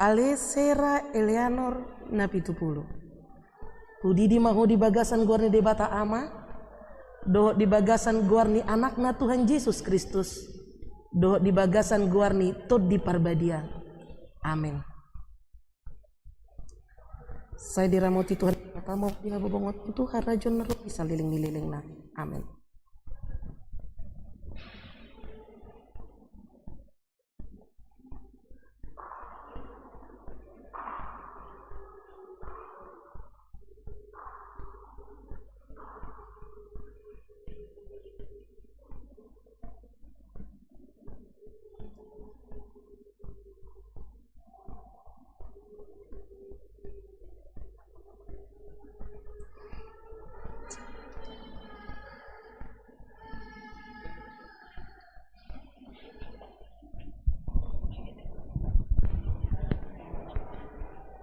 Ale Sera Eleanor na pitu pulu. Hudidi ma ho di bagasan goar ni Debata Ama, dohot di bagasan goar ni Anakna Tuhan Jesus Kristus, dohot di bagasan goar ni Tondi Parbadia. Amen. Sai diramoti Tuhan Debata ma ho di habobongot tu harajaon na ro di saleleng ni lelengna. Amen.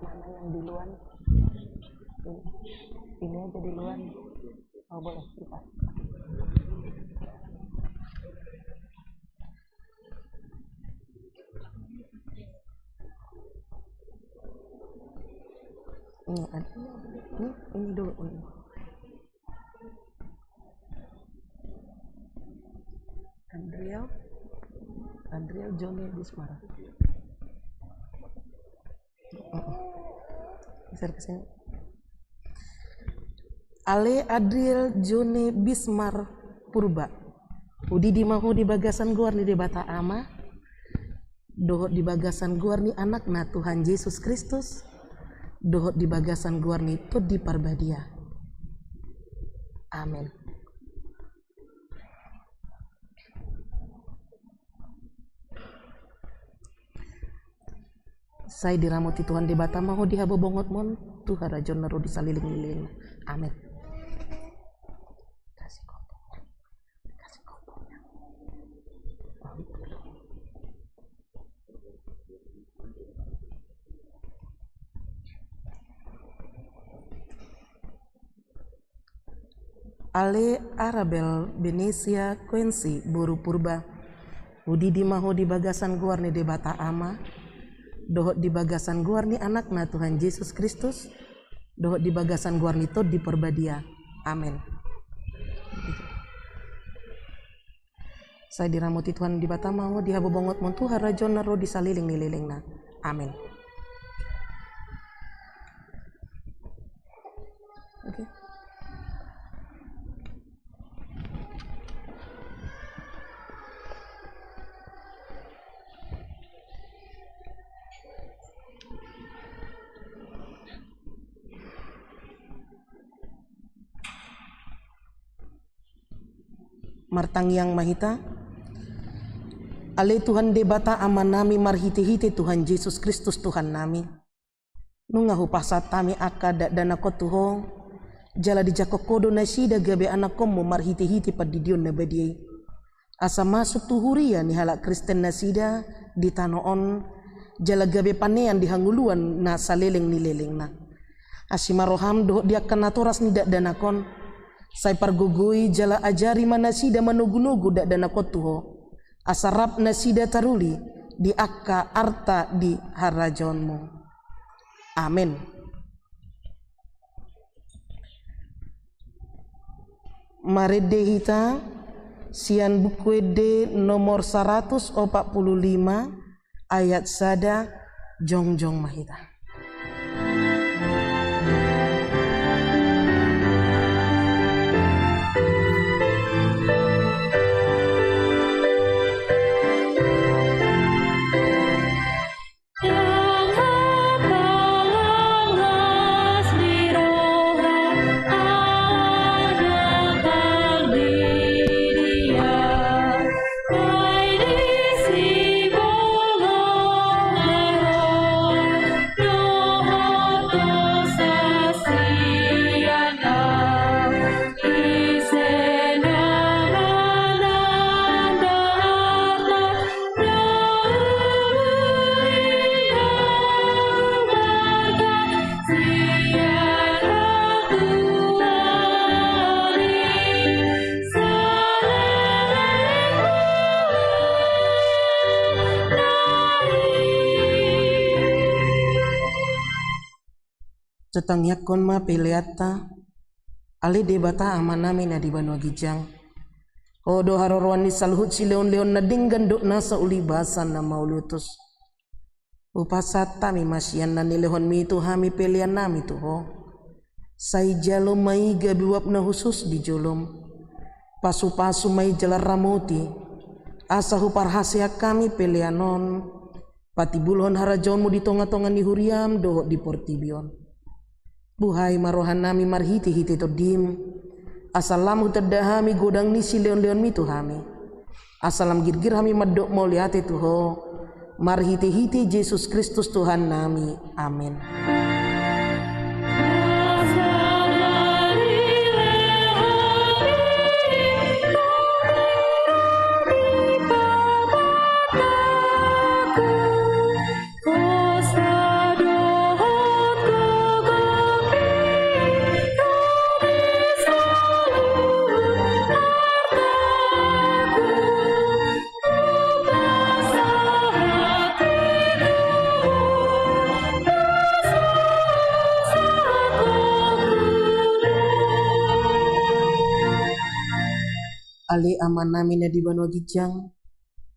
Mana yang di luar? Ini, ini aja di luar. Oh, boleh, kita. Ini ada. Ini, ini dulu, ini. Adriel, Adriel Joni Bismar. Geser ke sini. Ale Adriel Joni Bismar Purba. Hudidi ma ho di bagasan goar ni Debata Ama, dohot di bagasan goar ni Anakna Tuhan Jesus Kristus, dohot di bagasan goar ni Tondi Parbadia. Amen. Sai diramoti Tuhan Debata ma ho di habobongotmon tu harajaon na ro di saleleng ni lelengna. Amen. Kasih kopi. Kasih kopi. Ale Arabel Benesia Kuensi boru Purba. Hudidi ma ho di bagasan goar ni Debata Ama, dohot di bagasan goar ni Anakna Tuhan Jesus Kristus, dohot di bagasan goar ni Tondi Parbadia. Amen. Sai diramoti Tuhan Debata ma ho di habobongotmon tu harajaon na ro di saleleng ni lelengna. Amen. Oke. Martangiang ma hita. Ale Tuhan Debata Amanami marhitehite Tuhan Jesus Kristus Tuhannami, nunga hupasahat hami angka dakdanak on tu Ho, jala dijangkon Ho do nasida gabe anakkonmu marhitehite pandidion na badia i. Asa masuk tu huria ni halak Kristen nasida di tano on, jala gabe panean di hangoluan na saleleng ni lelengna. Asi ma roham dohot di angka natoras ni dakdanak on, sai pargogoi jala ajari ma nasida manogunogu dakdanak on tu Ho. Asa rap nasida taruli, di angka arta di harajaonmu. Amen. Marende hita sian Buku Ende nomor saratus opat pulu lima, ayat sada, jongjong ma hita. Tatangiangkon ma peleanta. Ale Debata Amanami na di banua ginjang, Ho do haroroan ni saluhut silehonlehon na denggan dohot nasa ulibasan na mauliutus. Hupasahat hami ma sian na nilehonmi tu hami peleannami tu Ho. Sai jalo ma i gabe uap na hushus di jolom. Pasupasu ma i jala ramoti, asa huparhaseang hami pelean on patimbulhon harajaonmu di tongatonga ni huriam dohot di portibi on. Buhai ma rohanami marhitehite Tondim, asa lam hutanda hami godang ni silehonlehonmi tu hami, asa lam girgir hami mandok mauliate tu Ho, marhitehite Jesus Kristus Tuhannami. Amen. Ale Amanami na di banua ginjang,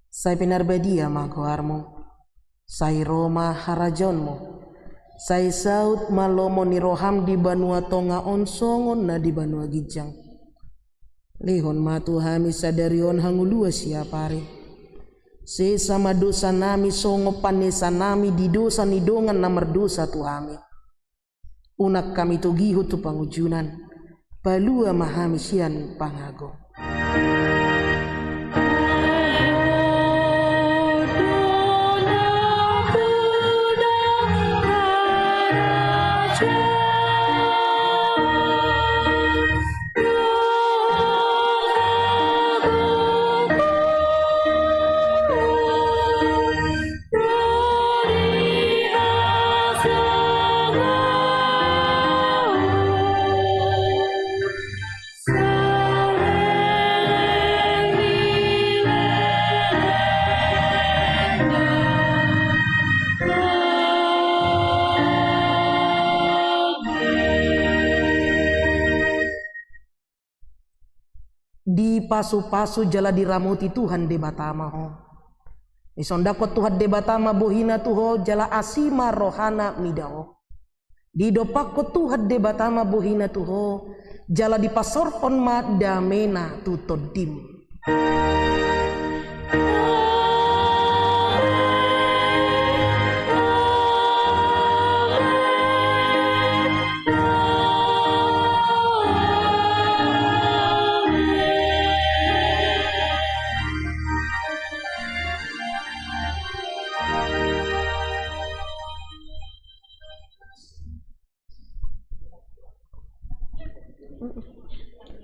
sai pinarbadia ma goarmu. Sai ro ma harajaonmu. Sai saut ma lomo ni roham di banua tonga on songon na di banua ginjang. Lehon ma tu hami sadari on hangoluan siapari. Sesa ma dosanami songon panesanami di dosa ni dongan na mardosa tu hami. Unang hami togihon tu pangunjunan. Palua ma hami sian pangago. Dipasupasu jala diramoti Tuhan Debata ma ho. Disondangkon Tuhan Debata ma bohina tu ho jala asi ma rohana mida ho. Didompakkon Tuhan Debata ma bohina tu ho jala dipasaorhon ma damena tu tondim.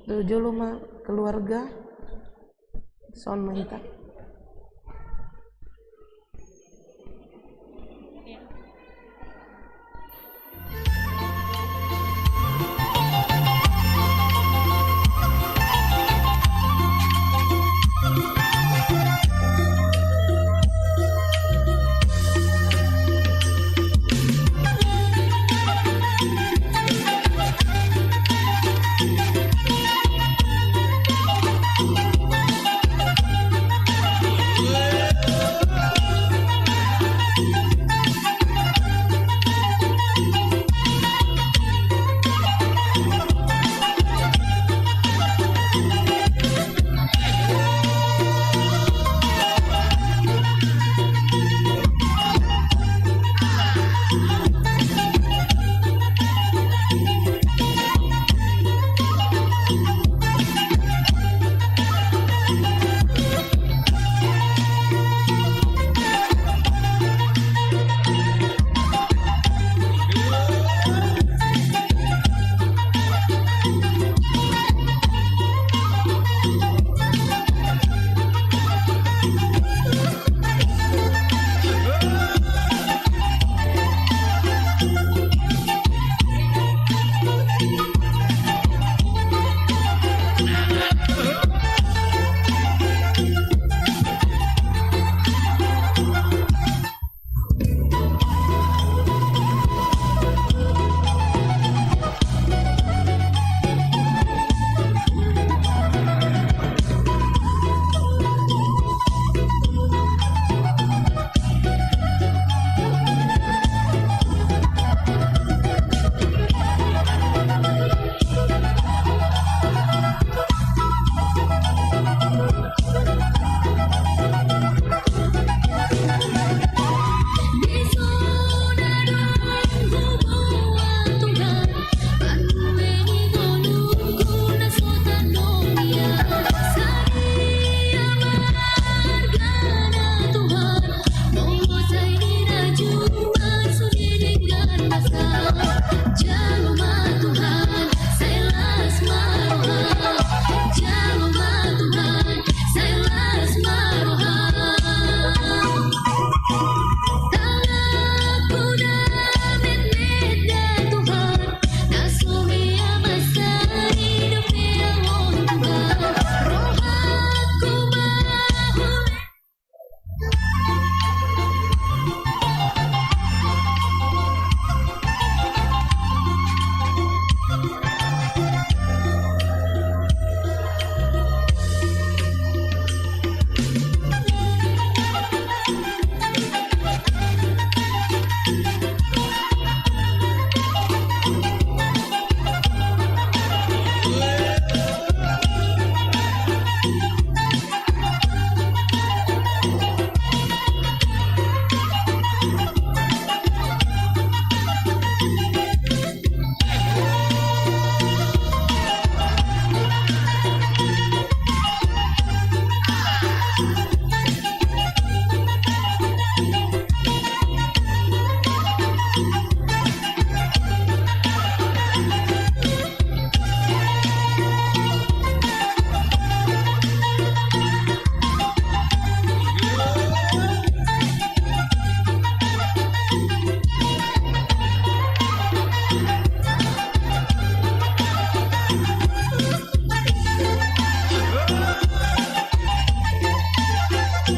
Tu jolo ma keluarga. Son ma hita.